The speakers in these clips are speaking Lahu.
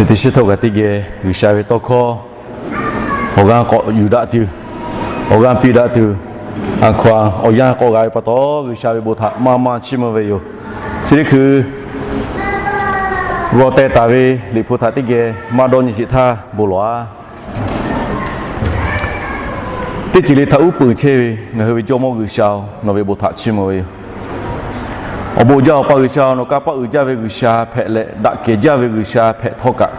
Teˇ shiˉ htawˇ kaꞈ teˇ geh G'uiˬsha ve tawˇ hkawˇ awˬ g'aˇ k'awꞈ yuˬ daꞈ tuˬ, awˬ g'aˇ piˇ daꞈ tuˬ, a hkaw-anˬ awˬ yanˇ k'awꞈ g'a ve pa taw, G'uiˬsha ve bon htaꞈ maˇ maˇ chiˇ mvuh ve yoˬ. Chi teˇ hkui g'aw teh taˍ ve Liꞈ hpu htaꞈ teˇ geh maˇ dawˇ nyi sheˍ htaˇ bon lawˬ-a. Teˇ ceuˬ le htaꞈ uˉ peunˍ chehˇ ve ngaˬ hui ve Jawˇmawˇ G'uiˬsha-oˬ, nawˬ ve bon htaꞈ chiˇ mvuh ve yoˬ. Awˬ bon uiˍ jaˇ Awˬ pa G'uiˬsha-oˬ, nawˬ kanˇ paˆ uiˍ jaˇ ve G'uiˬsha hpehꞈ leh, daꞈ kehˬ jaˇ ve G'uiˬsha hpehꞈ htawˇ kaꞈ,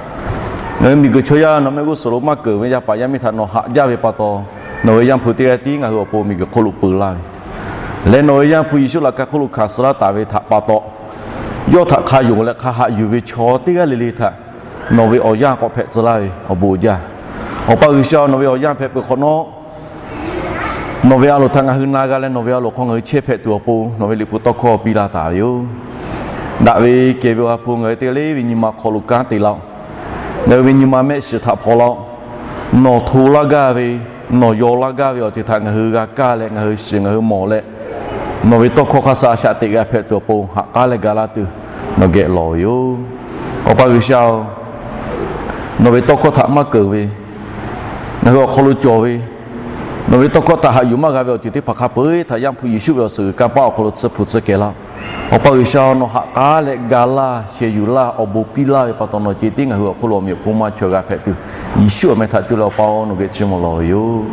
ngaˬ hui miˬguiˬ chaw yaˇ nawˬ mehˆ g'uˇ suhˍ lo maˇ keunˍ ve yaˇ paˍ yaˇ miˇ htaꞈ nawˬ haꞈ jaˇ ve pa taw, nawˬ ve Yaˇ hpu teˇ g'aˇ tiˉ ngaˬ hui awˬ pon miˬguiˬ hk'oˆ lo peu laˇ ve leh, nawˬ ve Yaˇ hpu Yeˍsuˆ laꞈ ka hk'oˆ lo hkanˍ suh laˇ taˍ ve htaꞈ pa taw, yawˇ htaꞈ hk'a yonˍ leh hk'a haꞈ yuˬ ve chaw teˇ g'aˇ le le htaꞈ nawˬ ve awˬ yanˇ k'awꞈ hpehꞈ tcuh laˇ ve awˬ bon uiˍ jaˇ. Awˬ pa G'uiˬsha-oˬ, nawˬ ve awˬ yanˇ hpehꞈ peuˬ hk'awꞈ nawˉ, nawˬ ve a loˍ htaꞈ ngaˬ hui na g'a leh, nawˬ ve a loˍ hk'aw ngaˬ hui chehˇ hpehꞈ tuˬ awˬ pon nawˬ ve Liꞈ hpu tawˇ hkawˇ piˇ laˇ taˍ ve yoˬ. Daꞈ ve kehˬ ve awˬ ha hpu ngaˬ hui teˇ g'aˇ le ve nyi ma hk'aw lo kanˉ te laˇ-oˆ. Ngaˬ hui ve nyi ma mehˆ shiˍ htaꞈ hpaw laˇ-oˆ. Nawˬ hto laˇ gaˇ ve, nawˬ yaw laˇ gaˇ ve awˬ ceuˬ htaꞈ ngaˬ hui g'a kaˇ leh ngaˬ hui shiˍ ngaˬ hui mawˬ leh, nawˬ ve tawˇ hkawˇ hk'a shuˍ a shaꞈ teꞈ g'a hpehꞈ tuˬ awˬ pon haꞈ k'aˉ leh ga laˇ tuˬ nawˬ geh lawˬ ve yoˬ. Awˬ pa G'uiˬsha-oˬ, nawˬ ve tawˇ hkawˇ htaꞈ maˇ keunˍ ve, ngaˬ hui awˬ hk'aw lo cawˬ ve, nawˬ ve tawˇ hkawˇ htaꞈ haꞈ yuˬ maˇ g'a ve awˬ ceuˬ teˇ hpaˍ hk'a peu-eˬ htaꞈ Yaˇ hpu Yeˍsuˆ ve awˬ suhˍ g'uiˬ kanˇ paˆ awˬ hk'aw lo tsuhˇ hpu tsuhˇ kehˬ laˇ. Awˬ pa G'uiˬsha, nawˬ haꞈ k'aˉ leh ga laˇ, sheh yuˬ laˇ, awˬ bon piˇ laˇ ve pa taw, nawˬ ceh tiˉ ngaˬ hui awˬ hk'oˆ lo awˬ meꞈ awˬ hponˇ maˇ chaweh g'a hpehꞈ tuˬ, Yeˍsuˆ awˬ meh htaꞈ cuˇ leh Awˬ pa-oˬ, nawˬ geh chiˇ mvuh lawˬ ve yoˬ.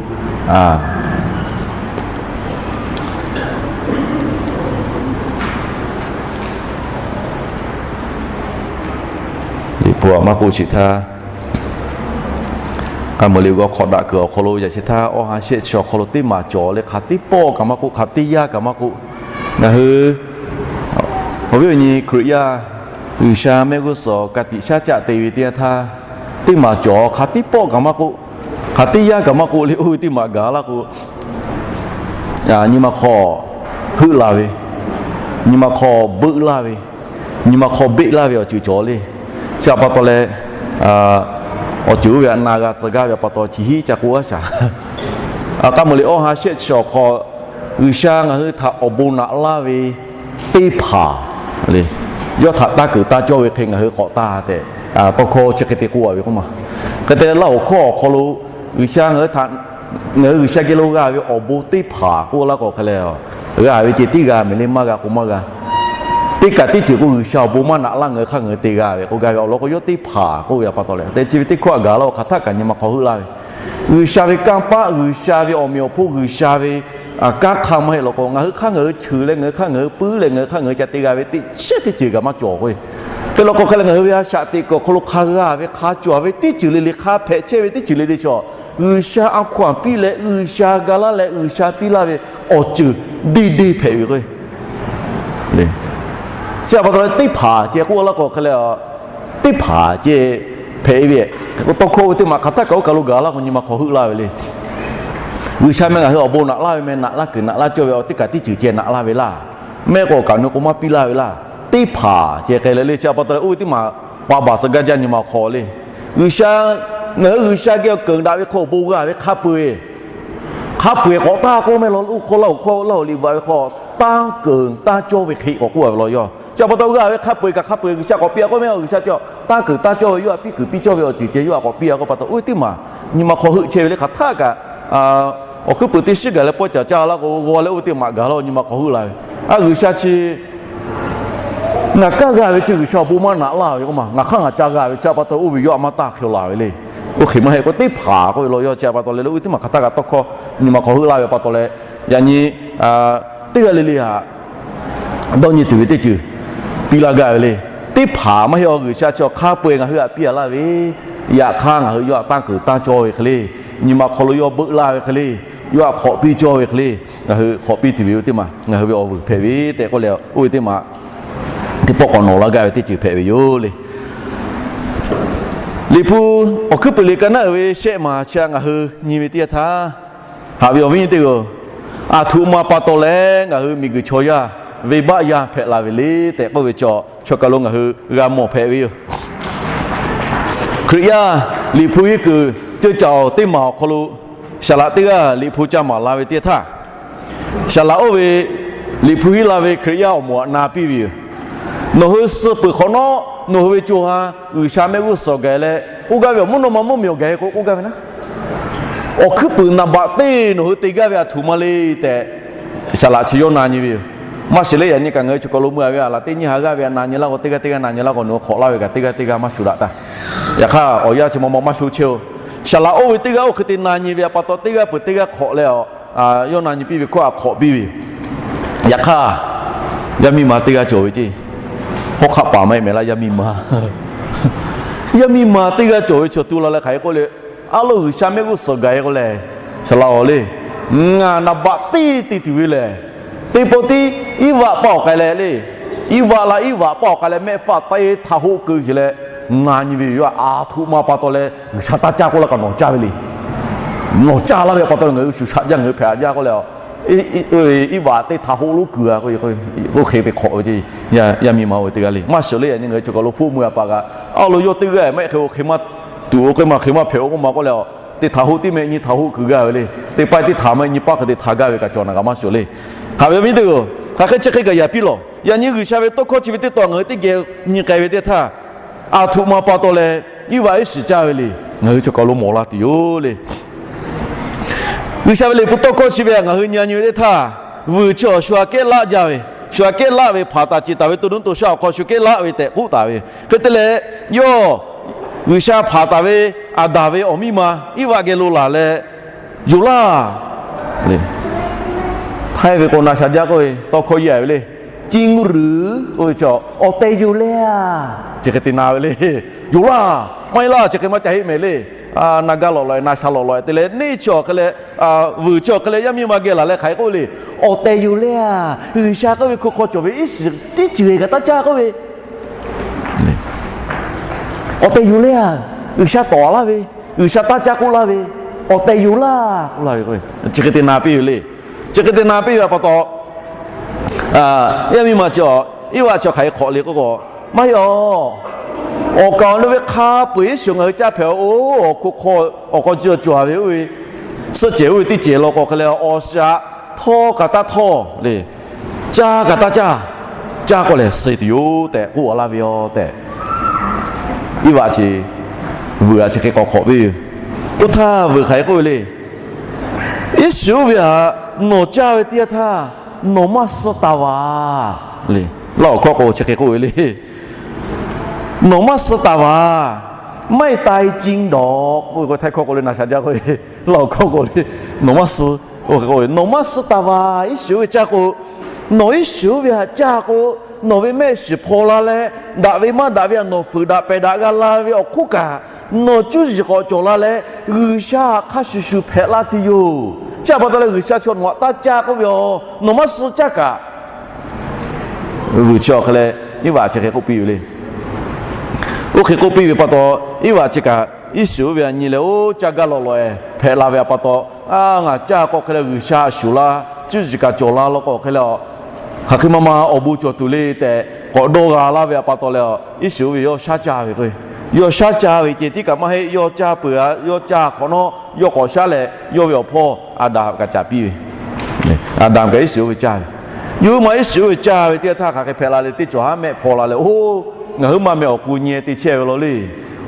Liꞈ hpu maˇ k'oˆ sheˍ htaˇ, k'aˉ meuˍ liꞈ g'aw hk'awꞈ daꞈ kuiˬ awˬ hk'aw lo yaꞈ sheˍ htaˇ, awˇ ha shehˆ chi awˬ hk'aw lo teˇ maˬ cawˬ leh hk'aˬ teˇ pawˆ kaꞈ maˇ k'oˆ, hk'aˬ teˇ yanˇ kaꞈ maˇ k'oˆ, ngaˬ hui awˬ viˉ awˬ nyi Hkriꞈ yaˇ G'uiˬsha mehˆ g'uˇ suhˍ ka tiꞈ shaˉ caˆ te ve teˇ yanˇ htaˇ, teˇ maˬ cawˬ hk'aˬ teˇ pawˆ kaꞈ maˇ k'oˆ, hk'aˬ teˇ yanˇ kaꞈ maˇ k'oˆ le, oˇ ve teˇ maˬ gaˬ laˇ k'o, nyi ma hk'aw heuˆ la ve, nyi ma hk'aw beuˆ laˇ ve, nyi ma hk'aw beˆ laˇ ve awˬ ceuˬ cawˬ le. Chi htaꞈ pa taw leh, awˬ ceuˬ oˇ ve htaꞈ na g'a tcuh gaˇ ve pa taw, chi hiˉ ca k'oˆ a shaˍ. K'aˉ meuˍ liꞈ awˇ ha shehˆ chi awˬ hk'aw, G'uiˬsha ngaˬ hui htaꞈ awˬ bon naꞈ laˇ ve teˇ hpaˍ le, yawˇ htaꞈ tanˇ keunˍ tanˇ cawˇ ve hk'e ngaˬ hui k'awꞈ taˇ tehꞈ, tawˇ hkawˇ chi hk'e te k'oˆ a ve k'oˆ ma. Hk'e te leh, Laˇ hoˍ hkawˇ awˬ hk'aw lo G'uiˬsha ngaˬ hui htaꞈ, ngaˬ hui G'uiˬsha geh lo g'a ve awˬ bon teˇ hpaˍ k'oˆ laˇ k'o hk'e leh, g'a ve ceh tiˉ g'a mehˍ le, maˇ g'a k'o maˇ g'a. Teˇ kaꞈ teˇ ceuˬ k'o G'uiˬsha awˬ bon maˇ naꞈ laˇ, ngaˬ hui hk'aˇ ngaˬ hui te g'a ve k'o, g'a ve awˬ lawn k'o yawˇ teˇ hpaˍ k'oˆ ve pa taw leh, te chi ve teˇ hkawˇ htaꞈ gaˬ laˇ k'o, hk'aˬ htaˆ kaꞈ nyi ma hk'aw heuˆ laˇ ve, G'uiˬsha ve kanˇ paˆ, G'uiˬsha ve awˬ meꞈ awˬ hponˇ, G'uiˬsha ve kanˉ hk'aˇ maˇ heˆ law k'o, ngaˬ hui hk'aˇ ngaˬ hui cheuˬ leh ngaˬ hui hk'aˇ ngaˬ hui puiˉ leh ngaˬ hui hk'aˇ ngaˬ hui ca te g'a ve teˇ chehˇ teˇ ceuˬ kaꞈ maˇ cawˬ k'o, hk'e law k'o hk'e leh ngaˬ hui ve a shaꞈ teꞈ kuiˬ awˬ hk'aw lo hk'a g'a ve, hk'a cawˬ ve teˇ ceuˬ le le, hk'a hpehꞈ chehˇ ve teˇ ceuˬ le le chaw, G'uiˬsha a hkaw-anˬ piˇ leh G'uiˬsha ga laˇ leh G'uiˬsha piˇ laˇ ve awˬ ceuˬ deˇ deˇ hpehꞈ ve k'o, chi htaꞈ pa taw leh teˇ hpaˍ ceh k'oˆ laˇ k'o hk'e leh, teˇ hpaˍ ceh hpehꞈ ve, tawˇ hkawˇ ve teˇ maˬ hk'aˬ htaˆ kaꞈ oˇ kaˬ lo gaˬ laˇ k'o nyi ma hk'aw heuˆ laˇ ve le. G'uiˬsha meh ngaˬ hui awˬ bon naꞈ laˇ ve meh, naꞈ laˇ kuiˬ naꞈ laˇ cawˇ ve awˬ teˇ kaꞈ teˇ ceuˬ ceh naꞈ laˇ ve laˇ. Mehˆ k'o kaꞈ nu k'o maˇ piˇ laˇ ve laˇ. Teˇ hpaˍ ceh k'ai leh le, chi htaꞈ pa taw leh oˇ ve teˇ maˬ pa baˬ tcuh gaˇ jaˇ nyi ma hk'aw le. G'uiˬsha, ngaˬ hui G'uiˬsha geh awˬ keunˍ daꞈ ve hk'aw awˬ bon g'a ve hk'a peu-eˬ, hk'a peu-eˬ k'awꞈ taˇ k'oˆ mehˆ law, oˇ hk'aw Laˇ hoˍ hkawˇ Laˇ hoˍ liꞈ bvuhꞈ ve hk'aw, tanˇ keunˍ tanˇ cawˇ ve hk'e k'awꞈ k'oˆ a ve law yaˇ. Chi htaꞈ pa taw g'a ve hk'a peu-eˬ kaꞈ hk'a peu-eˬ G'uiˬsha k'awꞈ piˇ a k'oˆ mehˆ, G'uiˬsha cawˇ tanˇ keunˍ tanˇ cawˇ ve yawˇ htaꞈ piˇ kuiˬ piˇ cawˇ ve awˬ ceuˬ ceh yawˇ htaꞈ k'awꞈ piˇ a k'oˆ pa taw, oˇ ve teˇ maˬ nyi ma hk'aw heuˆ chehˇ ve le. Hk'aˬ htaˆ kaꞈ awˬ hkuiˉ puiˍ teˇ shiˉ gaˬ leh pawˆ caˍ caˇ laˇ k'o, g'aw leh oˇ ve teˇ maˬ gaˬ laˇ nyi ma hk'aw heuˆ la ve. A G'uiˬsha chi ngaˬ kaˇ g'a ve chi G'uiˬsha awˬ bon maˇ naꞈ laˇ ve k'oˆ ma, ngaˬ hk'aˇ ngaˬ ca g'a ve chi htaꞈ pa taw oˇ ve yawˇ htaꞈ maˇ taˇ hk'e laˬ ve le. Oˇ hk'e maˇ heˆ k'o teˇ hpaˍ k'oˆ ve law yaˇ. Chi htaꞈ pa taw leh le oˇ ve teˇ maˬ hk'aˬ htaˆ kaꞈ tawˇ hkawˇ nyi ma hk'aw heuˆ laˇ ve pa taw leh, yaꞈ nyi teˇ g'aˇ le le htaꞈ dawˇ nyi tuˬ ve teˇ ceuˬ piˇ laˇ gaˇ ve le. Teˇ hpaˍ maˇ heˆ, a G'uiˬsha chi awˬ hk'aˇ peu-eˬ ngaˬ hui htaꞈ piˇ a laˇ ve, yaꞈ hk'aˇ ngaˬ hui yawˇ htaꞈ tanˇ keunˍ tanˇ cawˇ ve hk'e le, nyi ma hk'aw lo yawˇ beuˆ laˇ ve hk'e le, yawˇ htaꞈ hk'awꞈ piˇ cawˇ ve hk'e le, ngaˬ hui hk'awꞈ piˇ tuˬ ve oˇ ve teˇ maˬ ngaˬ hui ve awˬ vuiˬ hpehꞈ ve tehꞈ k'oˆ leh, oˇ ve teˇ maˬ teˇ pawˆ k'awꞈ nawˬ laˇ gaˇ ve teˇ ceuˬ hpehꞈ ve yoˬ le. Liꞈ hpu awˬ hkuiˉ puiˍ liꞈ ka naˉ uiˍ ve shehˆ maˬ chi htaꞈ ngaˬ hui nyi ve teˇ yanˇ htaˇ, haꞈ ve awˬ viˉ nyi teˇ g'aˇ, aˬ htoꞈ ma pa taw leh ngaˬ hui miˬguiˬ chaw yaˇ venˇbaˆ yaˇ hpehꞈ la ve le tehꞈ k'oˆ ve chaw, chaw kaˬ lo ngaˬ hui g'a mawˬ hpehꞈ ve yoˬ. Hkriꞈ yaˇ Liꞈ hpu henˇ kuiˬ ceuˇ caˬ awˬ teˇ maˬ awˬ hk'aw lo saˍ laꞈ teˇ g'aˇ Liꞈ hpu ca maˍ la ve teˇ htaˇ, saˍ laꞈ oˇ ve Liꞈ hpu henˇ la ve Hkriꞈ yaˇ awˬ moˍ htaꞈ na piˇ ve yoˬ. Nawˬ hui suh peuˬ hk'awꞈ nawˉ, nawˬ hui ve co ha G'uiˬsha mehˆ g'uˇ suhˍ gaˬ leh k'oˆ gaˇ ve, awˬ mvuhˇ naw ma mvuhˇmiˬ awˬ gaˬ k'o k'oˆ gaˇ ve naˉ, awˬ hkuiˉ puiˍ naˍ baꞈ teˇ nawˬ hui te gaˇ ve aˬ htoꞈ ma le tehꞈ, saˍ laꞈ chi yawˇ na nyi ve yoˬ. Maˇ shiˍ le, yaꞈ nyi kaꞈ ngaˬ hui chi hk'aw lo meuˇ a ve a laˬ teˇ nyi ha g'aˇ ve a na nyi laˇ k'o, teˇ g'aˇ teˇ g'aˇ na nyi laˇ k'o, nawˬ hui hk'awꞈ laˇ ve kaꞈ teˇ g'aˇ teˇ g'aˇ maˇ shuˍ daꞈ taˇ. Yaꞈ hk'aˇ awˬ yanˇ chi ma ma maˇ shuˍ chehˇ-oˬ. Saˍ laꞈ oˇ ve teˇ g'aˇ oˇ hk'e te na nyi ve a pa taw, teˇ g'aˇ peuˬ teˇ g'aˇ hk'awꞈ leh, yawˇ na nyi piˇ ve hkawˇ a hk'awꞈ piˇ ve yoˬ. Yaꞈ hk'aˇ, yaˇ miˇ ma teˇ g'aˇ cawˬ ve ceˇ. Hawˉ hk'aˆ paˍ maˇ heˆ mehˍ laˇ, yaˇ miˇ ma. Yaˇ miˇ ma teˇ g'aˇ cawˬ ve chaw tu la leh hk'aˬ hk'e k'oˆ le, A loˍ, G'uiˬsha mehˆ g'uˇ suhˍ gaˬ-e k'o lehˬ, saˍ laꞈ-oˬ le, ngaˬ naˍ baꞈ teˇ te tuˬ ve lehˬ, teˇ pawˆ tiˉ iˉ vaˆ paˇ awˬ k'ai leh le, iˉ vaˆ la iˉ vaˆ paˇ awˬ k'ai leh mehˆ faˆ taiˇ htaˇ hoˆ keu sheˍ leh na nyi ve yoˬ. Aˬ htoꞈ ma pa taw leh G'uiˬsha taˇ caˇ k'oˆ laˇ kaꞈ nawˬ caˇ ve le. Nawˬ caˇ laˇ ve pa taw leh ngaˬ hui shuˍ shaꞈ jaˇ, ngaˬ hui hpehꞈ haꞈ jaˇ k'oˆ leh, iˉ vaˆ teˇ htaˇ hoˆ lonˉ kuiˬ a k'oˆ hk'e te hk'awꞈ ve ceˇ. Yaˇ miˇ ma oˇ ve teˇ g'aˇ le. Maˇ shiˍ le, yaꞈ nyi ngaˬ hui chi kaˬ lo hpoˆ meuˇ a pa kaꞈ, a loˍ, yawˇ teˇ g'aˇ maˇ heˆ hk'e, hk'e maˇ tuˬ-o, hk'e maˇ hk'e maˇ hpehꞈ-o k'oˆ ma k'oˆ leh, teˇ htaˇ hoˆ tiˉ meh nyi htaˇ hoˆ kuiˬ gaˇ ve le. Teˇ pawˆ teˇ htaˇ maˇ nyi paˇ hk'e te htaˇ gaˇ ve kaꞈ cawˬ naˍ kaꞈ maˇ shiˍ le. Haꞈ ve awˬ viˉ teˇ-oˬ, hk'aˬ hk'e chi hk'e kaꞈ yaꞈ piˇ lawˬ. Yaꞈ nyi G'uiˬsha ve tawˇ hkawˇ chi ve teˇ taw ngaˬ hui teˇ geh nyi k'ai ve teˇ htaˇ, aˬ htoꞈ ma pa taw leh iˉ vaˆ iˉ shiˍ caˇ ve le, ngaˬ hui chi kaˬ lo mawˬ la tuˬ yoˬ le. G'uiˬsha ve liꞈ hpu tawˇ hkawˇ chi ve htaꞈ ngaˬ hui nyi nyi ve teˇ htaˇ, vuiˬ chi awˬ shu aꞈ kehˉ laˆ jaˇ ve, shu aꞈ kehˉ laˆ ve hpanˍ taˍ ciˍ taˍ ve to nuˇ to shaˆ awˬ hk'aw shu kehˉ laˆ ve tehꞈ k'oˆ taˍ ve. Hk'e te leh, yawˇ G'uiˬsha hpanˍ taˍ ve Aˍdanˍ ve awˬ miˇ ma iˉ vaˆ geh lo laˬ leh, Yoˬ laˇ, haiˇ ve k'o na sha jaˇ k'oˆ ve tawˇ hkawˇ yaˇ ve le. Ciˇ nguˇ ruiˬ oˇ ve chaw, awˬ tehˬ yoˬ le a, chi hk'e te na ve le. Yoˬ laˇ, maˇ heˆ laˇ, chi hk'e maˇ ca heˆ mehˍ le. Na gaˇ lawꞈ lawꞈ-e, na sha lawꞈ lawꞈ-e te leh, neˇ chi awˬ hk'e leh, vuiˬ chi awˬ hk'e leh yaˇ miˇ ma geh laˬ leh hk'aˬ hk'e k'oˆ le. Awˬ tehˬ yoˬ le a, G'uiˬsha k'oˆ ve hkui hk'aw cawˬ ve iˉ shiˍ teˇ ceuˬ kaꞈ taˇ caˇ k'oˆ ve. Awˬ tehˬ yoˬ le a, G'uiˬsha tawˍ laˇ ve, G'uiˬsha taˇ caˇ k'oˆ laˇ ve, awˬ tehˬ yoˬ laˇ k'oˆ laˇ ve k'o, chi hk'e te na piˇ ve le. Chi hk'e te na piˇ ve pa taw, yaˇ miˇ ma chi, iˉ vaˆ chi hk'aˬ hk'e hk'awꞈ le k'oˆ k'o, maˇ heˆ-oˬ. Awˬ kaˍ awˬ nu ve hk'a peu-eˬ iˉ shiˍ ngaˬ hui caˇ hpehꞈ-oˬ. Oˇ awˬ hk'aw, awˬ hk'aw cawˬ ve oˇ ve suhˆ cehˬ oˇ ve teˇ cehˬ law k'o hk'e leh, awˬ shaꞈ htawˇ kaꞈ taˇ htawˇ le, caˇ kaꞈ taˇ caˇ, caˇ k'o lehˬ suh tuˬ yoˬ tehꞈ k'oˆ a laˇ ve yoˬ tehꞈ, iˉ vaˆ chi vuiˬ aꞈ chi hk'e k'awꞈ hk'awꞈ ve yoˬ. Oˇ htaˇ vuiˬ hk'aˬ hk'e k'oˆ ve le. Iˉ shiˍ oˇ ve htaꞈ nawˬ caˇ ve teˇ yanˇ htaˇ, nawˬ maˇ suh taˍ vaˬ le. Laˇ awˬ hkawˇ k'o chi hk'e k'oˆ ve le. Nawˬ maˇ suh taˍ vaˬ, ไม่ตายจริงหรอก k'oˆ ve k'o, htaiˇ hkawˇ k'o le na sha jaˇ k'oˆ ve, laˇ awˬ hkawˇ k'o le, nawˬ maˇ suh, nawˬ maˇ suh taˍ vaˬ. Iˉ shiˍ oˇ ve caˇ k'o, nawˬ iˉ shiˍ oˇ ve htaꞈ caˇ k'o, nawˬ ve mehˆ shiˍ hpaw la leh, daꞈ ve maˇ daꞈ ve htaꞈ nawˬ fuiˍ daꞈ pehˬ daꞈ g'a la ve awˬ hk'oˆ kaꞈ, nawˬ cuˇ yiˍ k'awꞈ cawˬ la leh, G'uiˬsha htaꞈ hk'a shuˍ shuˍ hpehꞈ la tuˬ yoˬ. Chi pa taw leh G'uiˬsha chaw nawˬ htaꞈ taˇ caˇ k'oˆ ve yoˬ. Nawˬ maˇ suh caˇ kaꞈ, vuiˬ chi awˬ hk'e leh iˉ vaˆ chi hk'e k'oˆ piˇ ve le. Oˇ hk'e k'oˆ piˇ ve pa taw, iˉ vaˆ chi kaꞈ iˉ shiˍ oˇ ve htaꞈ nyi leh, oˇ caˇ gaˇ lawꞈ lawꞈ-e hpehꞈ la ve pa taw, a, ngaˬ caˇ k'o hk'e leh G'uiˬsha shuˍ la, cuˇ yiˍ kaꞈ cawˬ la law k'o hk'e leh, hk'aˬ hk'e maˇ ma awˬ bon cawˬ tuˬ le tehꞈ k'awꞈ dawˇ g'a laˇ ve pa taw leh, iˉ shiˍ oˇ ve yawˇ shaˉ caˇ ve k'o, yawˇ shaˉ caˇ ve ceh tiˉ kaꞈ maˇ heˆ. Yawˇ caˇ peuˬ a, yawˇ caˇ hk'awꞈ nawˉ yawˇ k'awꞈ shaˉ leh, yawˇ ve awˬ hpawˇ Aˍdanˍ kaꞈ caˍ piˇ ve, Aˍdanˍ kaꞈ iˉ shiˍ oˇ ve caˇ ve. Yawˇ hui ma iˉ shiˍ oˇ ve caˇ ve teˇ yanˇ htaˇ hk'aˬ hk'e hpehꞈ la le, teˇ cawˬ haˉ mehˆ hpaw la leh, oˇ, ngaˬ hui ma meh awˬ k'o nyi te chehˇ ve law le.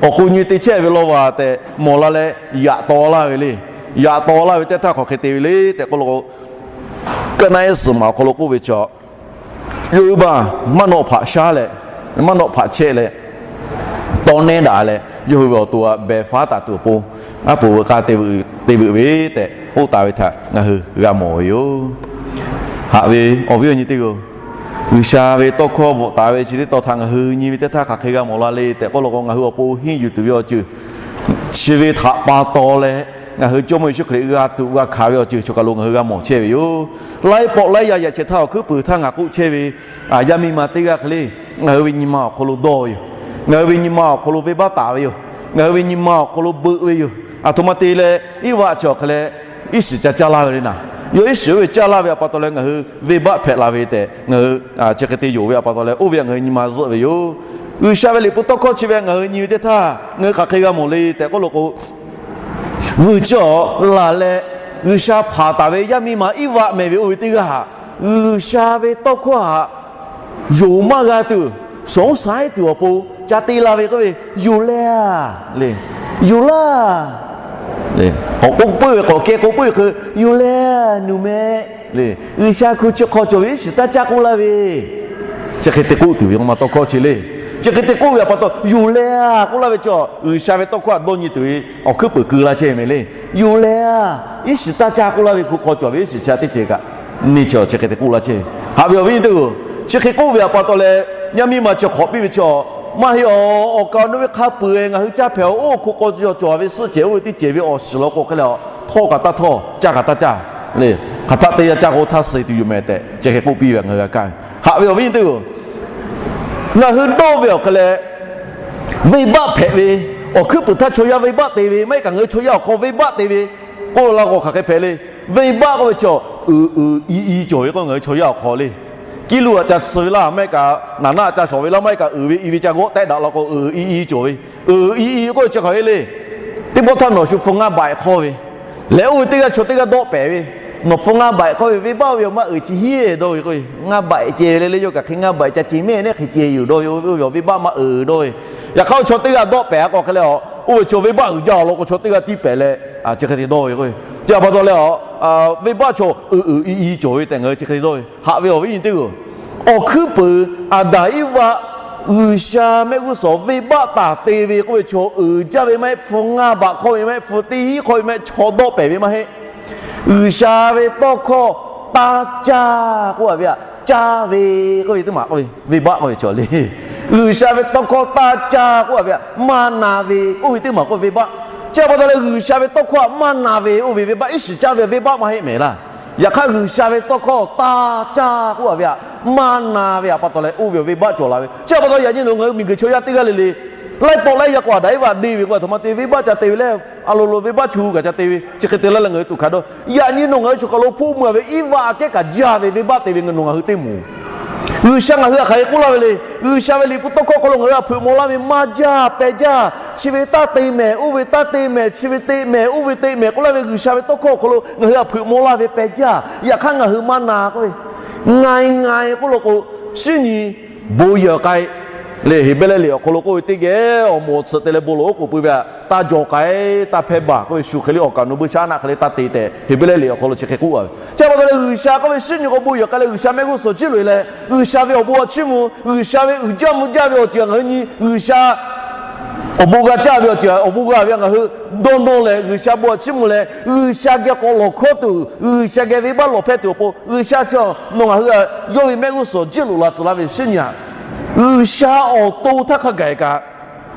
Awˬ k'o nyi te chehˇ ve law vaˬ tehꞈ mawˬ la leh yaꞈ taw laˇ ve le. Yaꞈ taw laˇ ve teˇ htaˇ hk'aˬ hk'e te ve le tehꞈ k'oˆ lo k'o, kaˇ naˆ ehˉ suhˍ maˬ awˬ hk'aw lo k'oˆ ve chaw, yawˇ hui ma maˇ nawˆ hpaꞈ shaˉ leh, maˇ nawˆ hpaꞈ chehˇ leh, tawˇ nehˉ daꞈ leh, yawˇ hui ve awˬ to aꞈ behˬ faˉ taˍ tuˬ awˬ pon, aˉ poꞈ veuꞈ k'aˇ te veuꞈ ve tehꞈ k'oˆ taˍ ve htaꞈ ngaˬ hui g'a mawˬ ve yoˬ. Haꞈ ve awˬ viˉ awˬ nyi teˇ hpaˍ-oˬ, G'uiˬsha ve tawˇ hkawˇ bvuhꞈ taˍ ve chi teˇ taw htaꞈ ngaˬ hui nyi ve teˇ htaˇ hk'aˬ hk'e g'a mawˬ la le tehꞈ k'oˆ lo k'o, ngaˬ hui awˬ pon henˇ yuˬ tuˬ ve awˬ ceuˬ chi ve htaꞈ pa taw leh, ngaˬ hui Jawˇmawˇ Yeˍsuˆ Hkriꞈ g'a tuꞈ g'a hkanˍ ve awˬ ceuˬ choˬ kaˬ lo ngaˬ hui g'a mawˬ chehˇ ve yoˬ. Laiˉ pawˆ laiˉ yaˇ yaꞈ chehˇ htaˇ awˬ hkuiˉ puiˍ htaˇ ngaˬ k'oˆ chehˇ ve, a, yaˇ miˇ ma teˇ g'aˇ hk'e le, ngaˬ hui ve nyi ma awˬ hk'aw lo dawˇ ve yoˬ. Ngaˬ hui ve nyi ma awˬ hk'aw lo venˇbaˆ taˍ ve yoˬ. Ngaˬ hui ve nyi ma awˬ hk'aw lo beuꞈ ve yoˬ. Aˬ htoꞈ ma te leh, iˉ vaˆ chi awˬ hk'e leh iˉ shiˍ ca caˇ laˇ ve le naˍ. Yawˇ iˉ shiˍ oˇ ve caˇ laˇ ve pa taw leh ngaˬ hui venˇbaˆ hpehꞈ la ve tehꞈ ngaˬ hui chi hk'e te yonˍ ve pa taw leh, oˇ ve htaꞈ ngaˬ hui nyi ma zuhˆ ve yoˬ. G'uiˬsha ve liꞈ hpu tawˇ hkawˇ chi ve ngaˬ hui nyi ve teˇ htaˇ ngaˬ hui hk'aˬ hk'e g'a mawˬ le tehꞈ k'oˆ lo k'o, vuiˬ chi awˬ laˬ leh G'uiˬsha hpanˍ taˍ ve yaˇ miˇ ma iˉ vaˆ meh ve oˇ ve teˇ g'aˇ htaꞈ G'uiˬsha ve tawˇ hkawˇ htaꞈ yonˍ maˇ g'a tuˬ, suhˍ oˉ saiˉ tuˬ awˬ pon ca te la ve k'oˆ ve, yoˬ leh a le, yoˬ laˇ. K'awꞈ k'oˆ puiˉ ve, k'awꞈ keh k'oˆ puiˉ ve hk'e, yoˬ leh a, nuˬ meh le. G'uiˬsha hkui chi hk'aw cawˬ ve iˉ shiˍ taˇ caˇ k'oˆ laˇ ve, chi hk'e te k'oˆ tuˬ ve k'o ma tawˇ hkawˇ chi le. Chi hk'e te k'oˆ ve a pa taw, yoˬ leh a k'oˆ laˇ ve chi, G'uiˬsha ve tawˇ hkawˇ htaꞈ dawˇ nyi tuˬ ve awˬ hkuiˉ peuˍ keu la chehˇ ve meh le. Yoˬ leh a, iˉ shiˍ taˇ caˇ k'oˆ laˇ ve hkui hk'aw cawˬ ve iˉ shiˍ chi a teˇ ceuˬ kaꞈ, neˇ chi awˬ chi hk'e te k'oˆ laˇ chehˇ ve. Haꞈ ve awˬ viˉ nyi teˇ-oˬ, chi hk'e k'oˆ ve a pa taw leh, yaˇ miˇ ma chi hk'awꞈ piˇ ve chi, maˇ heˆ awˬ, awˬ kaˍ awˬ nu ve hk'a peuˬ-eˬ ngaˬ hui caˇ hpehꞈ-oˬ. Oˇ hk'oˆ k'aw cawˬ ve suhˆ cehˬ oˇ ve teˇ cehˬ ve awˬ shiˍ law k'o hk'e leh, htawˇ kaꞈ taˇ htawˇ, caˇ kaꞈ taˇ caˇ le. Hk'aˬ htaˆ teˇ yanˇ caˇ k'o htaˇ suh tuˬ yoˬ mehˍ tehꞈ, chi hk'e k'oˆ piˇ ve ngaˬ hui g'a kaˇ. Haꞈ ve awˬ viˉ nyi teˇ-oˬ, ngaˬ hui dawˇ ve awˬ hk'e leh, venˇbaˆ hpehꞈ ve, awˬ hkuiˉ peuˍ htaˇ chaw yaˇ venˇbaˆ te ve, maˇ heˆ kaꞈ ngaˬ hui chaw yaˇ awˬ hk'aw venˇbaˆ te ve k'oˆ la k'o hk'aˬ hk'e hpehꞈ le. Venˇbaˆ k'oˆ ve chi, uiˍ uiˍ i i cawˬ ve k'o ngaˬ hui chaw yaˇ awˬ hk'aw le. Kiˇ luˇ a ca suh ve laˇ, maˇ heˆ kaꞈ naˍ naˆ a ca shawˍ ve laˇ, maˇ heˆ kaꞈ uiˍ ve i ve ca g'awˆ tehˆ daꞈ la k'o, uiˍ i i cawˬ ve. Uiˍ i i k'oˆ ve chi hk'aˬ hk'e le. Teˇ pawˆ htaˇ nawˬ shu hpu ngaˇ baꞈ hk'awˇ ve, leh oˇ ve teˇ g'aˇ chaw teˇ g'aˇ dawˆ pehˍ ve, nawˬ hpu ngaˇ baꞈ hk'awˇ ve, venˇbaˆ oˇ ve awˬ maˇ uiˍ chi hiˉ dawˇ ve k'o, ngaˇ baꞈ ceh ve le le, yawˇ kaꞈ hk'e ngaˇ baꞈ ca ceh mehˆ neˉ hk'e ceh yoˬ dawˇ ve, oˇ ve awˬ venˇbaˆ maˇ uiˍ dawˇ ve. Yaꞈ hk'aˇ oˇ chaw teˇ g'aˇ dawˆ pehˍ a k'o hk'e leh, oˇ ve chaw venˇbaˆ uiˍ jaˇ law k'o chaw teˇ g'aˇ tiˇ pehˍ leh, chi hk'e te dawˇ ve k'o, chi a pa taw leh, venˇbaˆ chaw uiˍ uiˍ i i cawˬ ve tehꞈ ngaˬ hui chi hk'e te dawˇ ve. Haꞈ ve awˬ viˉ nyi teˇ-oˬ, awˬ hkuiˉ peuˍ Aˍdanˍ Iˉvaˆ G'uiˬsha mehˆ g'uˇ suhˍ venˇbaˆ taˍ te ve k'oˆ ve chaw uiˍ jaˇ ve maˇ heˆ, hpu ngaˇ baꞈ hk'awˇ ve maˇ heˆ, hpu teˇ hinˉ hk'awˇ ve maˇ heˆ, chaw dawˆ pehˍ ve maˇ heˆ. G'uiˬsha ve tawˇ hkawˇ taˇ caˇ k'oˆ a ve aꞈ, caˇ ve k'oˆ ve teˇ maˬ k'oˆ ve venˇbaˆ k'oˆ ve cawˬ le. G'uiˬsha ve tawˇ hkawˇ taˇ caˇ k'oˆ a ve aꞈ, maˇ na ve k'oˆ ve teˇ maˬ k'oˆ ve venˇbaˆ. Chi a pa taw leh G'uiˬsha ve tawˇ hkawˇ aꞈ maˇ na ve oˇ ve venˇbaˆ, iˉ shiˍ caˇ ve venˇbaˆ maˇ heˆ mehˍ laˇ. Yaꞈ hk'aˇ G'uiˬsha ve tawˇ hkawˇ taˇ caˇ k'oˆ a ve aꞈ, maˇ na ve aꞈ pa taw leh oˇ ve awˬ venˇbaˆ cawˬ la ve. Chi a pa taw yaꞈ nyi nawˬ ngaˬ hui miˬguiˬ chaw yaˇ teˇ g'aˇ le le, laiˉ pawˆ laiˉ yaˇ k'o Aˍdanˍ Iˉvaˆ deˇ ve k'o, a htoꞈ ma te venˇbaˆ ca te ve leh, a lo lo venˇbaˆ chu kaꞈ ca te ve, chi hk'e te laˇ leh ngaˬ hui tuꞈ hkanˍ dawˇ. Yaꞈ nyi nawˬ ngaˬ hui chaw hk'aw lo hpoˆ meuˇ a ve Iˉvaˆ aꞈ kehˉ kaꞈ jaˇ ve venˇbaˆ te ve nawˬ ngaˬ hui teˇ moˍ. G'uiˬsha ngaˬ hui htaꞈ hk'aˬ hk'e k'oˆ laˇ ve le. G'uiˬsha ve liꞈ hpu tawˇ hkawˇ hk'aw lo ngaˬ hui htaꞈ hpeuꞈ maw laˇ ve maˇ jaˇ peh jaˇ, chi ve taˇ te mehˍ, oˇ ve taˇ te mehˍ, chi ve te mehˍ, oˇ ve te mehˍ k'oˆ laˇ ve G'uiˬsha ve tawˇ hkawˇ awˬ hk'aw lo ngaˬ hui htaꞈ hpeuꞈ maw laˇ ve peh jaˇ. Yaꞈ hk'aˇ ngaˬ hui maˇ na k'oˆ ve, ngai ngai k'oˆ lo k'o, shinˉ nyi bon yehˬ k'ai le. Heˍbrehˇ liꞈ awˬ hk'aw lo k'oˆ ve teˇ geh awˬ moˍ awˬ tsuhꞈ te leh bon lawˬ oˉ k'oˍ pui ve aꞈ, taˇ jaw k'ai, taˇ hpehˇ baˬ k'oˆ ve shu hk'e le awˬ kaˍ awˬ nu buiˇshaˆaˉnaˆ hk'e le taˇ te tehꞈ Heˍbrehˇ liꞈ awˬ hk'aw lo chi hk'e k'oˆ a ve. Chi a pa taw leh G'uiˬsha k'oˆ ve shinˉ nyi k'o bon yehˬ k'ai leh G'uiˬsha mehˆ g'uˇ suhˍ jiˇ loꞈ e leh, G'uiˬsha ve awˬ bon a chiˇ mvuh, G'uiˬsha ve uiˍ jaˇ mvuh jaˇ ve awˬ ceuˬ ngaˬ hui nyi, G'uiˬsha awˬ bon g'a caˇ ve awˬ ceuˬ, awˬ bon g'a ve ngaˬ hui dawˇ nawˇ leh G'uiˬsha bon a chiˇ mvuh leh G'uiˬsha geh k'awꞈ lawˬ hkawˇ tuˬ, G'uiˬsha geh venˇbaˆ lawˬ hpehˇ tuˬ awˬ pon G'uiˬsha chi nawˬ ngaˬ hui yawˇ ve mehˆ g'uˇ suhˍ jiˇ loꞈ la tcuh laˇ ve shinˉ nyi aꞈ. G'uiˬsha awˬ to htaˇ hk'a gaˬ kaꞈ,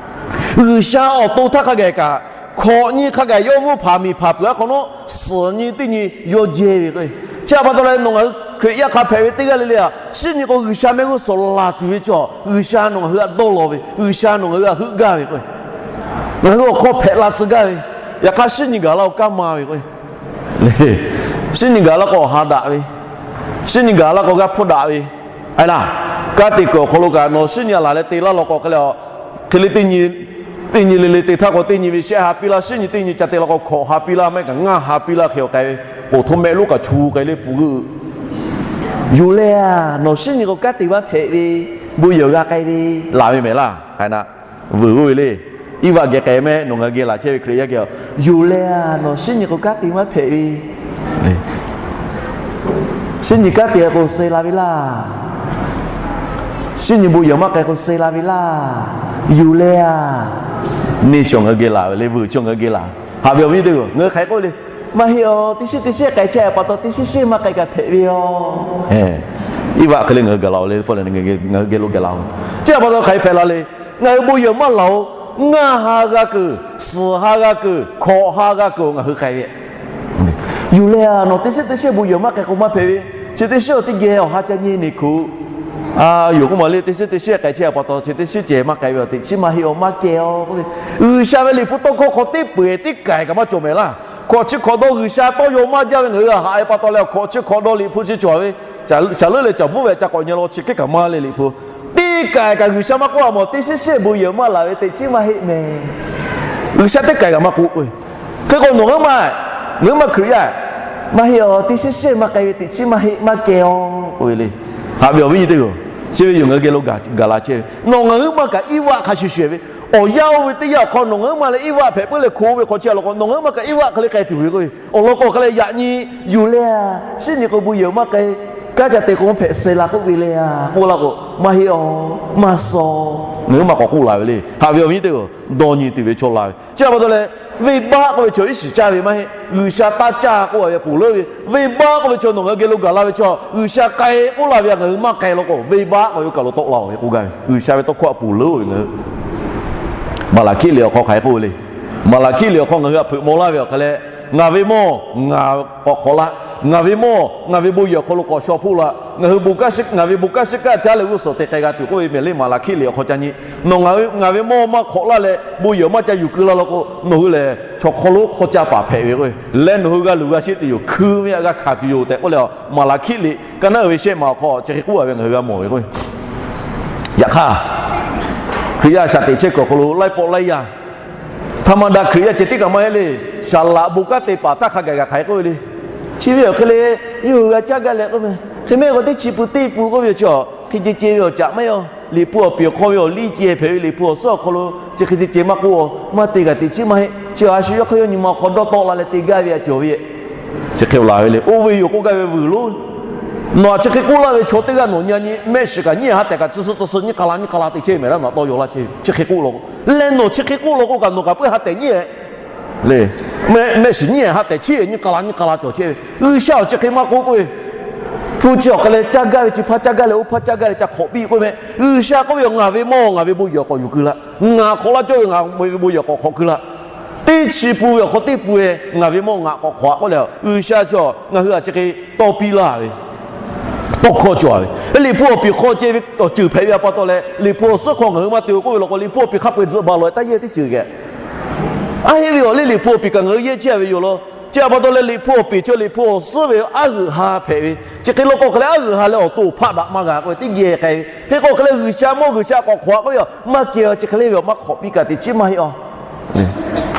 G'uiˬsha awˬ to htaˇ hk'a gaˬ kaꞈ, hkawꞈ nyi hk'a gaˬ yawˇ mvuhˇ hpaˍ miˬ hpaˍ peuˬ a hk'awꞈ nawˉ, suhˍ nyi teˇ nyi yawˇ jehˇ ve k'o, chi a pa taw leh nawˬ ngaˬ hui Hkriꞈ yaˇ hk'a hpehꞈ ve teˇ g'aˇ le le aꞈ, shinˉ nyi k'o G'uiˬsha mehˆ g'uˇ suhˍ laˬ tuˬ ve chaw, G'uiˬsha nawˬ ngaˬ hui htaꞈ dawˇ law ve, G'uiˬsha nawˬ ngaˬ hui htaꞈ heuˆ gaˇ ve k'o, ngaˬ hui awˬ hk'aw hpehꞈ la tcuh gaˇ ve, yaꞈ hk'aˇ shinˉ nyi gaˬ la k'o kanˉ ma ve k'o, shinˉ nyi gaˬ la k'o awˬ ha daꞈ ve, shinˉ nyi gaˬ la k'o g'aˇ hpfuhˇ daꞈ ve, a laˇ, kanˉ te kuiˬ awˬ hk'aw lo kaꞈ nawˬ shinˉ nyi a laˬ leh te laˇ law k'o hk'e le, hk'e le teˇ nyi, teˇ nyi le le te htaˇ k'o teˇ nyi ve shehˆ ha piˇ laˇ, shinˉ nyi teˇ nyi ca te law k'o hkawꞈ ha piˇ laˇ, maˇ heˆ kaꞈ ngaˇ ha piˇ laˇ hk'e awˬ k'ai ve, k'oˍ htoˇ mehˆ lonˉ kaꞈ chu k'ai le pfuhˍ g'euˆ. Yoˬ leh a, nawˬ shinˉ nyi k'o kanˉ te maˇ hpehꞈ ve, bon yehˬ g'a k'ai ve, laˬ ve mehˍ laˇ. Hk'aˬ na, vuiˬ g'uˇ ve le. Iˉvaˆ geh k'ai mehˆ nawˬ ngaˬ hui geh laˬ chehˇ ve Hkriꞈ yaˇ geh, yoˬ leh a, nawˬ shinˉ nyi k'o kanˉ te maˇ hpehꞈ ve, shinˉ nyi kanˉ te k'o suh la ve laˇ. Shinˉ nyi bon yehˬ maˇ k'ai k'o suh la ve laˇ. Yoˬ leh a, neˇ shawˍ ngaˬ hui geh laˬ ve le, vuiˬ shawˍ ngaˬ hui geh laˬ. Haꞈ ve awˬ viˉ teˇ g'aˇ ngaˬ hui hk'aˬ hk'e k'oˆ le. Maˇ heˆ awˬ, teˇ shinˉ teˇ shinˉ k'ai chehˇ pa taw teˇ shinˉ shinˉ maˇ k'ai kaꞈ hpehꞈ ve yoˬ. Iˉvaˆ hk'e le ngaˬ hui gaˬ la-oˬ le, pawˆ leh ngaˬ hui geh lo gaˬ la-oˬ. Chi a pa taw hk'aˬ hk'e hpehꞈ la le. Ngaˬ hui bon yehˬ maˇ laˬ-oˬ. Ngaˇ ha g'a keunˍ, suhˍ ha g'a keunˍ, hkawꞈ ha g'a keunˍ-oˬ ngaˬ hui k'ai ve. Yoˬ leh a, nawˬ teˇ shinˉ teˇ shinˉ bon yehˬ maˇ k'ai k'o maˇ hpehꞈ ve, chi teˇ shinˉ awˬ teˇ geh awˬ ha ca nyi neˬ hkuˬ. Yoˬ k'oˆ maˬ le, teˇ shinˉ teˇ shinˉ k'ai chehˇ pa taw chi teˇ shinˉ cehˬ maˇ k'ai ve awˬ teꞈ chiˉ maˇ heˆ awˬ maˇ keh awˬ k'oˆ ve, G'uiˬsha ve liꞈ hpu tawˇ hkawˇ hk'aw teˇ peu-eˬ teˇ kaiˬ kaꞈ maˇ cawˬ mehˍ laˇ. Hkawꞈ chi hkawꞈ dawˇ G'uiˬsha tawˇ yaw maˇ jaˇ ve ngaˬ hui htaꞈ haꞈ e pa taw leh, hkawꞈ chi hkawꞈ dawˇ liꞈ hpu chi cawˬ ve, shaˍ leuˉ leh caˍ bvuhˆ ve ca k'awꞈ nyi law chi hkehˉ kaꞈ maˇ le liꞈ hpu. Teˇ kaiˬ kaꞈ G'uiˬsha maˇ k'oˆ a maˬ, teˇ shinˉ shinˉ bon yehˬ maˇ laˬ ve teꞈ chiˉ maˇ heˆ mehˍ. G'uiˬsha teˇ kaiˬ kaꞈ maˇ k'oˆ k'o, hk'e k'o nawˬ ngaˬ hui ma Hkriꞈ yaˇ, maˇ heˆ awˬ, teˇ shinˉ shinˉ maˇ k'ai ve teꞈ chiˉ maˇ heˆ maˇ keh awˬ k'oˆ ve le. Haꞈ ve awˬ viˉ nyi teˇ g'aˇ, Chi ve yoˬ, ngaˬ hui geh lo gaˬ la chehˇ ve. Nawˬ ngaˬ huiˉ maˇ kaꞈ Iˉvaˆ hk'a shuˍ shuˍ ve, awˬ yanˇ oˇ ve teˇ yanˇ awˬ hk'aw nawˬ ngaˬ huiˉ maˇ leh Iˉvaˆ hpehꞈ puiˉ leh hko ve hk'aw chi a law k'o, nawˬ ngaˬ huiˉ maˇ kaꞈ Iˉvaˆ hk'e le k'ai tuˬ ve k'o, awˬ lawn k'o hk'a leh yaꞈ nyi yuˬ leh a, shiˉ nyi k'o bon yehˬ maˇ k'ai, kanˉ ca te k'o hpehꞈ suh la k'oˆ ve le a k'oˆ laˇ k'o, maˇ heˆ a, maˇ suh. Ngaˬ huiˉ maˇ k'awꞈ k'oˆ la ve le. Haꞈ ve awˬ viˉ teˇ g'aˇ, dawˇ nyi tuˬ ve chaw la ve. Chi a pa taw leh, venˇbaˆ k'oˆ ve chaw iˉ shiˍ caˇ ve maˇ heˆ. G'uiˬsha taˇ caˇ k'oˆ a ve ponˬ leuˉ ve, venˇbaˆ k'oˆ ve chaw nawˬ ngaˬ hui geh lo gaˬ la ve chaw, G'uiˬsha k'ai k'oˆ la ve a ngaˬ hui maˇ k'ai law k'o, venˇbaˆ k'oˆ ve oˇ kaˬ lo tawˆ la-oˬ ve k'oˆ gaˇ ve, G'uiˬsha ve tawˇ hkawˇ a ponˬ leuˉ ve ngaˬ hui Maˍlaˍhkiˆ liꞈ awˬ hk'aw hk'aˬ hk'e k'oˆ ve le. Maˍlaˍhkiˆ liꞈ awˬ hk'aw ngaˬ hui htaꞈ hpeuꞈ maw laˇ ve awˬ hk'aw leh, ngaˬ ve mawˇ ngaˬ k'awꞈ hk'awꞈ laˇ, ngaˬ ve mawˇ ngaˬ ve bon yehˬ awˬ hk'aw lo k'awꞈ shaw hpoˆ laˇ, ngaˬ hui ngaˬ ve bon kaˇ shiˉ kaˆ caˉ leh g'uˇ suhˍ te k'ai g'a tuˬ k'oˆ ve mehˍ le Maˍlaˍhkiˆ liꞈ awˬ hk'aw ca nyi. Nawˬ ngaˬ ve mawˇ maˇ hk'awꞈ laˇ leh bon yehˬ maˇ ca yuˬ keu la law k'o, nawˬ hui lehˬ chaw hk'aw lo hk'aw caˇ paˍ hpehꞈ ve k'o, leh nawˬ hui g'a luˬ g'a sheˆ tuˬ yoˬ, hkui ve htaꞈ g'a hkanˍ tuˬ yoˬ tehꞈ k'oˆ leh, Maˍlaˍhkiˆ liꞈ ka naˉ uiˍ ve shehˆ ma awˬ hk'aw chi hk'e k'oˆ a ve ngaˬ hui g'a mawˬ ve k'o, yaꞈ hk'aˇ, Hkriꞈ yaˇ shaꞈ teꞈ chehˇ kuiˬ awˬ hk'aw lo laiˉ pawˆ laiˉ yaˇ htaꞈ maˇ daꞈ Hkriꞈ yaˇ ceh tiˉ kaꞈ maˇ heˆ le. Saˍ laꞈ bon kanˉ te paˍ htaˇ hk'a gaˬ gaˬ hk'aˬ hk'e k'oˆ ve le. Chi ve awˬ hk'e le, yawˇ hui g'a caˇ gaˇ leh k'oˆ ve, hk'e mehˆ k'o teˇ chi pun teˇ pun k'oˆ ve awˬ chi a, hk'e ceh ceh ve awˬ caꞈ maˇ heˆ a. Liꞈ hpu awˬ piˍ awˬ hk'aw ve awˬ liˇ ceh hpehꞈ ve Liꞈ hpu awˬ suhˉ awˬ hk'aw lo chi hk'e ceh ceh maˇ k'oˆ a, maˇ te g'a teꞈ chiˉ maˇ heˆ. Chi a shu yawˇ hk'aˇ yawˇ nyi ma awˬ hk'aw dawˇ tawˆ la leh te gaˇ ve a cawˬ ve, chi hk'e laˬ ve le. Oˇ ve yoˬ k'oˆ gaˇ ve vuiˬ lonˉ, nawˬ htaꞈ chi hk'e k'oˆ laˇ ve chaw teˇ g'aˇ nawˬ nyi a nyi mehˆ shiˍ kaꞈ nyiˉ ha tehꞈ kaꞈ tcuh suh tcuh suh nyiˇ k'a la nyiˇ k'a la te chehˇ mehˍ laˇ nawˬ tawˇ yaw laˇ chehˇ ve chi hk'e k'oˆ law k'o, leh nawˬ chi hk'e k'oˆ law k'o kaꞈ nawˬ kaꞈ puiˉ ha tehꞈ nyiˉ leh, mehˆ shiˍ nyiˉ ha tehꞈ chiˉ nyiˇ k'a la nyiˇ k'a la cawˬ chehˇ ve. G'uiˬsha awˬ chi hk'e maˇ k'oˆ k'oˆ ve, hpu chi awˬ hk'a leh caˇ gaˇ ve chi hpaˇ caˇ gaˇ leh oˇ hpaˇ caˇ gaˇ leh ca hk'awꞈ piˇ k'oˆ ve mehˆ. G'uiˬsha k'oˆ ve a, ngaˬ ve mawˇ ngaˬ ve bon yehˬ k'awꞈ yuˬ keu laˇ. Ngaˬ hk'awꞈ laˇ cawˇ ve ngaˬ ve bon yehˬ k'awꞈ hk'awꞈ keu laˇ. Teˇ chi pun ve awˬ hk'aw teˇ pun e ngaˬ ve mawˇ ngaˬ k'awꞈ hk'awꞈ a k'oˆ leh, G'uiˬsha chi ngaˬ hui a chi hk'e tawˇ piˇ laˇ ve tawˇ hkawˇ cawˬ ve. Liꞈ hpu awˬ piˍ hk'aw ceh ve awˬ ceuˬ hpehꞈ ve a pa taw leh, Liꞈ hpu awˬ suhˉ hk'aw ngaˬ hui maˇ te k'oˆ ve law k'o, Liꞈ hpu awˬ piˍ hk'a peu-eˬ tzuhꞈ baˬ lawˬ e taˇ yehˇ teˇ ceuˬ geh. Aˉ heˆ ve awˬ le Liꞈ hpu awˬ piˍ kaꞈ ngaˬ hui yehˇ chehˇ ve yoˬ law. Chi a pa taw leh Liꞈ hpu awˬ piˍ chi Liꞈ hpu awˬ suhˉ ve aˉ g'euꞈ ha hpehꞈ ve, chi hk'e law k'o hk'e leh aˉ g'euꞈ ha leh awˬ to awˬ hpaˆ daꞈ maˇ g'a k'oˆ ve teˇ geh k'ai ve. Hk'e k'o hk'e leh G'uiˬsha mawˇ G'uiˬsha k'awꞈ hk'awꞈ a k'oˆ ve a, maˇ kehˬ a chi hk'e le ve a maˇ hk'awꞈ piˇ kaꞈ teꞈ chiˉ maˇ heˆ a.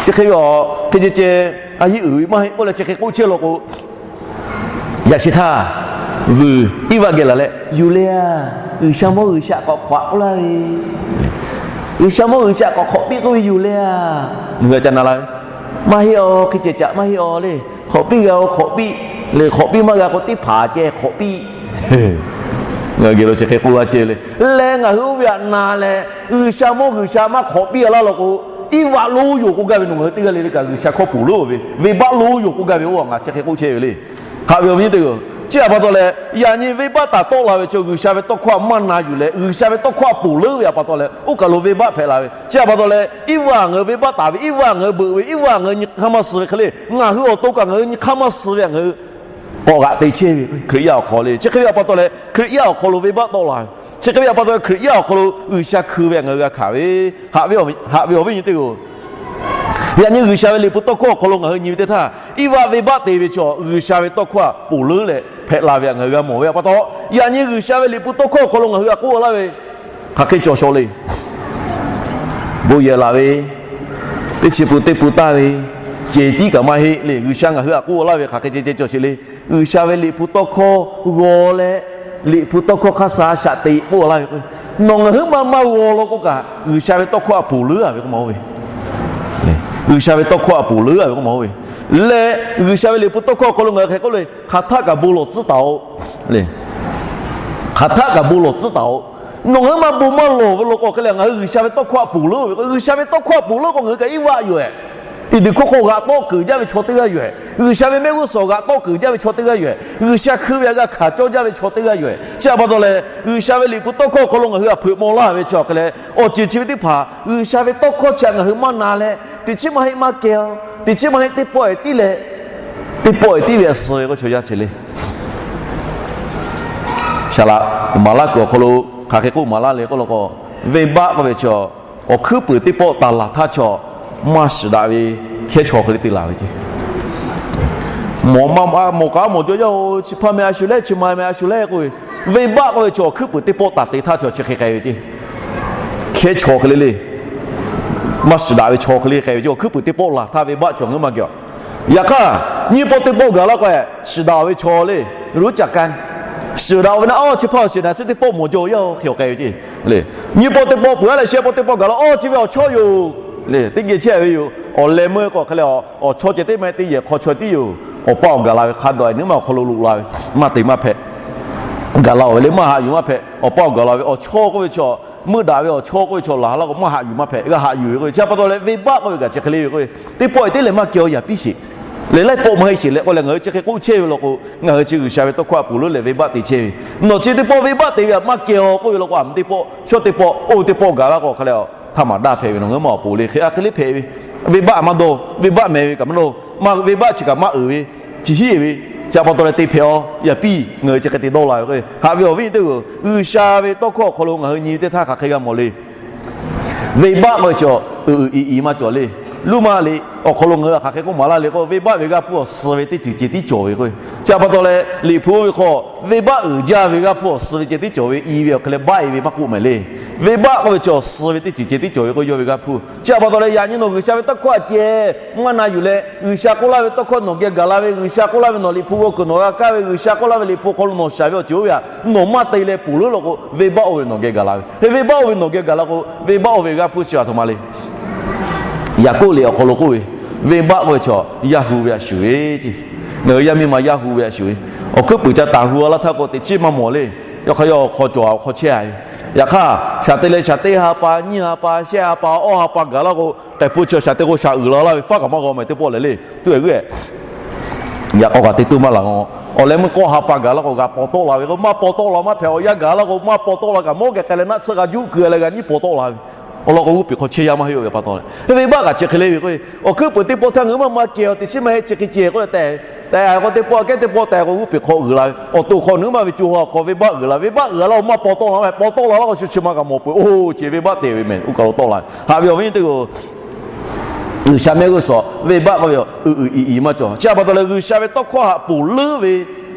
Chi hk'e ve a, hk'e ceh ceh a yeˇ uiˍ ve maˇ heˆ k'oˆ leh chi hk'e k'oˆ chehˇ law k'o, yaꞈ sheh htaˇ vuiˬ Iˉvaˆ geh laˬ leh yuˬ leh a, G'uiˬsha mawˇ G'uiˬsha k'awꞈ hk'awꞈ k'oˆ laˇ ve, G'uiˬsha mawˇ G'uiˬsha k'awꞈ hk'awꞈ piˇ k'oˆ ve yuˬ leh a, ngaˬ hui a ca na la ve, maˇ heˆ a, hk'e ceh caꞈ maˇ heˆ a le. Hk'awꞈ piˇ g'a o hk'awꞈ piˇ le, hk'awꞈ piˇ maˇ g'a k'o teˇ hpaˍ ceh hk'awꞈ piˇ. Ngaˬ hui geh lo chi hk'e k'oˆ laˇ chehˇ le. Leh ngaˬ hui oˇ ve htaꞈ na leh G'uiˬsha mawˇ G'uiˬsha maˇ hk'awꞈ piˇ a laˇ law k'o, Iˉvaˆ lonˉ yoˬ k'oˆ gaˇ ve nawˬ ngaˬ hui teˇ g'aˇ le le kaꞈ G'uiˬsha hkawˇ ponˬ leuˉ ve, venˇbaˆ lonˉ yoˬ k'oˆ gaˇ ve oˇ a ngaˬ chi hk'e k'oˆ chehˇ ve le. Haꞈ ve awˬ viˉ teˇ g'aˇ, chi a pa taw leh yaꞈ nyi venˇbaˆ taˍ tawˆ la ve chi G'uiˬsha ve tawˇ hkawˇ htaꞈ maˇ na yuˬ leh G'uiˬsha ve tawˇ hkawˇ htaꞈ ponˬ leuˉ ve a pa taw leh oˇ kaˬ lo venˇbaˆ hpehꞈ la ve. Chi a pa taw leh Iˉvaˆ ngaˬ hui venˇbaˆ taˍ ve, Iˉvaˆ ngaˬ hui beuꞈ ve, Iˉvaˆ ngaˬ hui nyi hk'aˇ maˇ suh ve hk'e le, ngaˬ hui awˬ to kaꞈ ngaˬ hui nyi hk'aˇ maˇ suh ve a ngaˬ hui k'awꞈ g'aꞈ te chehˇ ve Hkriꞈ yaˇ awˬ hk'aw le. Chi hk'e ve a pa taw leh Hkriꞈ yaˇ awˬ hk'aw lo venˇbaˆ tawˆ la ve, chi hk'e ve a pa taw leh Hkriꞈ yaˇ awˬ hk'aw lo G'uiˬsha hkui ve a ngaˬ hui g'a hkanˍ ve, haꞈ ve awˬ viˉ nyi teˇ g'aˇ, yaꞈ nyi G'uiˬsha ve Liꞈ hpu tawˇ hkawˇ awˬ hk'aw lo ngaˬ hui nyi ve teˇ htaˇ, Iˉvaˆ venˇbaˆ te ve chaw G'uiˬsha ve tawˇ hkawˇ htaꞈ ponˬ leuˉ leh hpehꞈ la ve a ngaˬ hui g'a mawˬ ve a pa taw, yaꞈ nyi G'uiˬsha ve Liꞈ hpu tawˇ hkawˇ awˬ hk'aw lo ngaˬ hui htaꞈ k'oˆ laˇ ve hk'aˬ hk'e cawˬ shawˍ le. Bon yehˬ laˬ ve, teˇ chi pun teˇ pun taˇ ve, ceh tiˉ kaꞈ maˇ heˆ le. G'uiˬsha ngaˬ hui htaꞈ k'oˆ laˇ ve hk'aˬ hk'e ceh ceh cawˬ sheˍ le. G'uiˬsha ve Liꞈ hpu tawˇ hkawˇ g'aw leh, Liꞈ hpu tawˇ hkawˇ hk'aˇ suh shaꞈ teꞈ k'oˆ laˇ ve k'o, nawˬ ngaˬ huiˉ maˇ maˇ g'aw law k'o kaꞈ G'uiˬsha ve tawˇ hkawˇ htaꞈ ponˬ leuˉ a ve k'oˆ ma oˇ ve, G'uiˬsha ve tawˇ hkawˇ htaꞈ ponˬ leuˉ a ve k'oˆ ma oˇ ve, leh G'uiˬsha ve Liꞈ hpu tawˇ hkawˇ awˬ hk'aw lo ngaˬ hui hk'e k'oˆ le, hk'aˬ htaˆ kaꞈ bon lawˬ tcuhˉ taˍ-oꞈ le. Hk'aˬ htaˆ kaꞈ bon lawˬ tcuhˉ taˍ-oꞈ. Nawˬ ngaˬ huiˉ maˇ bon maˇ lawˬ ve law k'o hk'e le, ngaˬ hui G'uiˬsha ve tawˇ hkawˇ htaꞈ ponˬ leuˉ ve k'o, G'uiˬsha ve tawˇ hkawˇ htaꞈ ponˬ leuˉ k'o ngaˬ hui kaꞈ Iˉvaˆ yoˬ-ehˍ. Iˉdiꞈ hk'oˆ hk'aw g'aꞈ tawˆ keunˍ jaˇ ve chaw teˇ g'aˇ yoˬ-ehˍ. G'uiˬsha ve mehˆ g'uˇ suhˍ g'aꞈ tawˆ keunˍ jaˇ ve chaw teˇ g'aˇ yoˬ-ehˍ. G'uiˬsha hkui ve a g'a hkanˍ cawˇ jaˇ ve chaw teˇ g'aˇ yoˬ-ehˍ. Chi a pa taw leh G'uiˬsha ve Liꞈ hpu tawˇ hkawˇ awˬ hk'aw lo ngaˬ hui htaꞈ hpeuꞈ maw laˇ ve chi awˬ hk'e leh, awˬ ceuˬ chi ve teˇ hpaˍ G'uiˬsha ve tawˇ hkawˇ chi htaꞈ ngaˬ hui maˇ na leh, teꞈ chiˉ maˇ heˆ maˇ kehˬ-o, teꞈ chiˉ maˇ heˆ teˇ pawˆ-ehˍ tiˉ leh, teˇ pawˆ-ehˍ tiˉ ve a suh ve k'oˆ chaw yaˇ chi le. Saˍ laꞈ maˍ laˇ kuiˬ awˬ hk'aw lo hk'aˬ hk'e k'oˆ maˍ laˇ le k'oˆ law k'o, venˇbaˆ k'oˆ ve chaw, awˬ hkuiˉ puiˍ teˇ pawˆ taˍ laˬ htaˇ chaw, maˇ shiˍ daꞈ ve hkehˉ chaw hk'e le te laˬ ve ce. Mawˬ ma ma mawˬ kaꞈ mawˬ jaw yaˇ-oˬ, chi hpaˇ meh a shu leh, chi ma meh a shu leh k'oˆ ve, venˇbaˆ k'oˆ ve chaw awˬ hkuiˉ puiˍ teˇ pawˆ taˍ te htaˇ chaw chi hk'e k'ai ve ce. Hkehˉ chaw hk'e le le, maˇ shiˍ daꞈ ve chaw hk'e le k'ai ve ce. Awˬ hkuiˉ puiˍ teˇ pawˆ laˬ htaˇ venˇbaˆ chaw ngaˬ hui maˇ geh-oˬ. Yaꞈ hk'aˇ nyiˇ pawˆ teˇ pawˆ gaˬ laˇ k'o, shiˍ daꞈ ve chaw le, roˉ caꞈ kanˇ Suhˍ daꞈ-oˬ ve naˆ, awˇ chi hpaˇ awˬ shiˍ naˍ suhˉ teˇ pawˆ mawˬ jaw yaˇ-oˬ hk'e awˬ k'ai ve ceˇ le. Nyiˇ pawˆ teˇ pawˆ peuˬ-a leh shehˆ pawˆ teˇ pawˆ gaˬ la, awˇ chi ve awˬ chawˇ yoˬ le. Teˇ geh chehˇ ve yoˬ. Awˬ leh meuˇ k'o hk'e leh, awˬ chawˇ ceh teˇ maˇ heˆ, teˇ yehˬ hk'aw chaweh tiˉ yoˬ. Awˬ pa awˬ gaˬ la ve hk'a dawꞈ-e nyi ma awˬ hk'aw lo loꞈ la ve, maˇ te maˇ hpehꞈ. Gaˬ la-oˬ ve le, maˇ haꞈ yuˬ maˇ hpehꞈ. Awˬ pa awˬ gaˬ la ve awˬ chawˇ k'oˆ ve chaw, meuˇ daꞈ ve awˬ chawˇ k'oˆ ve chaw laˬ laˇ k'o, maˇ haꞈ yuˬ maˇ hpehꞈ, g'a haꞈ yuˬ ve k'oˆ ve. Chi pa taw leh venˇbaˆ k'oˆ ve kaꞈ chi hk'e le ve k'o, teˇ pawˆ-e teˇ lehˬ maˇ keh-aw yaꞈ piˇ sheˍ. Leh laiˉ pawˆ maˇ heˆ sheˍ leh k'oˆ leh ngaˬ hui chi hk'e k'oˆ chehˇ ve law k'o, ngaˬ hui chi G'uiˬsha ve tawˇ hkawˇ htaꞈ ponˬ leuˉ leh venˇbaˆ te chehˇ ve. Nawˬ chi teˇ pawˆ venˇbaˆ te ve htaꞈ maˇ keh-aw k'oˆ ve law k'o, a meuˇ teˇ pawˆ, shawˉ teˇ pawˆ, oˇ teˇ pawˆ gaˬ la k'o hk'e leh, htaˇ maˍ daˇ hpehꞈ ve, nawˬ ngaˬ hui maˇ awˬ ponˬ le. Hk'e a hk'e le hpehꞈ ve, venˇbaˆ maˇ dawˇ, venˇbaˆ meh ve kaꞈ maˇ dawˇ, maˇ venˇbaˆ chi kaꞈ maˇ uiˍ ve, chi hiˉ-e ve, chi pa taw leh te hpehꞈ-aw yaꞈ piˇ. Ngaˬ hui chi hk'e te dawˇ la ve k'o, haꞈ ve awˬ viˉ nyi teˇ g'aˇ-oˬ, G'uiˬsha ve tawˇ hkawˇ awˬ hk'aw lo ngaˬ hui nyi teˇ htaˇ hk'aˬ hk'e g'a mawˬ le. Venˇbaˆ k'oˆ ve chaw uiˍ uiˍ i i maˇ cawˬ le. Luˇmaꞈ liꞈ awˬ hk'aw lo ngaˬ hui htaꞈ hk'aˬ hk'e k'oˆ maˍ laˇ le k'o, venˇbaˆ ve g'aˇ hpuˇ awˬ suh ve teˇ ceuˬ ceh tiˉ cawˬ ve k'o, chi pa taw leh Liꞈ hpu oˇ ve hk'aw, venˇbaˆ uiˍ jaˇ ve g'aˇ hpuˇ awˬ suh ve ceh tiˉ cawˬ ve, i ve awˬ hk'e leh baˆ-e ve maˇ k'oˆ mehˍ le. Venˇbaˆ k'oˆ ve chaw suh ve teˇ ceuˬ ceh tiˉ cawˬ ve k'o, yawˇ ve g'aˇ hpuˇ. Chi pa taw leh yaꞈ nyi nawˬ G'uiˬsha ve tawˇ hkawˇ htaꞈ ceh maˇ na yuˬ leh, G'uiˬsha k'oˆ laˇ ve tawˇ hkawˇ nawˬ geh gaˬ la ve, G'uiˬsha k'oˆ laˇ ve nawˬ Liꞈ hpu g'aw kuiˬ nawˬ g'a kaˇ ve, G'uiˬsha k'oˆ laˇ ve Liꞈ hpu hk'aw lo nawˬ shaˍ ve awˬ ceuˬ oˇ ve htaꞈ nawˬ maˇ te leh ponˬ leuˉ law k'o, venˇbaˆ oˇ ve nawˬ geh gaˬ la ve. Hk'e venˇbaˆ oˇ ve nawˬ geh gaˬ la k'o, venˇbaˆ oˇ ve g'aˇ hpuˇ chi a htoꞈ ma le. Yaˍkoˆ liꞈ awˬ hk'aw lo k'oˆ ve, venˇbaˆ k'oˆ ve chaw yaˇ hu ve a shuˍ ve ceˇ. Ngaˬ hui yaˇ miˇ ma yaˇ hu ve a shuˍ ve, awˬ hkuiˉ puiˍ ca taˍ hu a laˇ htaˇ k'o, teꞈ chiˉ maˇ mawˬ le. Yaꞈ hk'aˇ yawˇ awˬ hk'aw cawˬ a awˬ hk'aw chehˇ a ve. Yaꞈ hk'aˇ shaˍ te leh shaˍ teˇ ha pa, nyiˇ ha pa, shehˆ ha pa, awˇ ha pa gaˬ la k'o, k'ehˬ hpu chi shaˍ te k'o shaˍ uiˍ la laˇ ve faˉ kaꞈ maˇ g'aw mehˍ teˇ pawˆ lehˬ le. Tuˇ-e g'uˇ-e, yaꞈ k'aw kaꞈ te tuˇ maˇ laˬ. Awˬ leh meuˇ k'awˇ ha pa gaˬ la k'o g'a paw tawˆ la ve k'o, maˇ paw tawˆ la maˇ hpehꞈ. Awˬ yanˇ gaˬ la k'o maˇ paw tawˆ la kaꞈ, mawˇ geh k'ai leh naˆ tsuhˇ g'a juˇ keu leh g'a nyiˉ paw tawˆ la ve. Awˬ lawn k'o g'uˇ peˬ hk'aw chehˇ yaˇ maˇ heˆ-oˆ ve pa taw leh, venˇbaˆ kaꞈ chi hk'e le ve k'o, awˬ hkuiˉ puiˍ teˇ pawˆ htaˇ ngaˬ hui maˇ maˇ ceh-aw teꞈ chiˉ maˇ heˆ chi hk'e ceh k'oˆ leh tehꞈ, tehꞈ k'o teˇ pawˆ kehˉ teˇ pawˆ tehꞈ k'o g'uˇ peˬ hk'aw uiˍ la ve. Awˬ to hk'aw nawˬ hui maˇ ve co ha awˬ hk'aw venˇbaˆ uiˍ la, venˇbaˆ uiˍ la la-o maˇ paw tawˆ la, paw tawˆ la laˇ k'o shu chi ma kaꞈ mawˬ peuˬ-oˬ. Chi venˇbaˆ te ve mehˍ. Oˇ kaˬ lo tawˆ la ve. Haꞈ ve awˬ viˉ nyi teˇ g'aˇ-oˬ, G'uiˬsha mehˆ g'uˇ suhˍ venˇbaˆ k'oˆ ve uiˍ uiˍ i i maˇ cawˬ. Chi pa taw leh G'uiˬsha ve tawˇ hkawˇ htaꞈ ponˬ leuˉ ve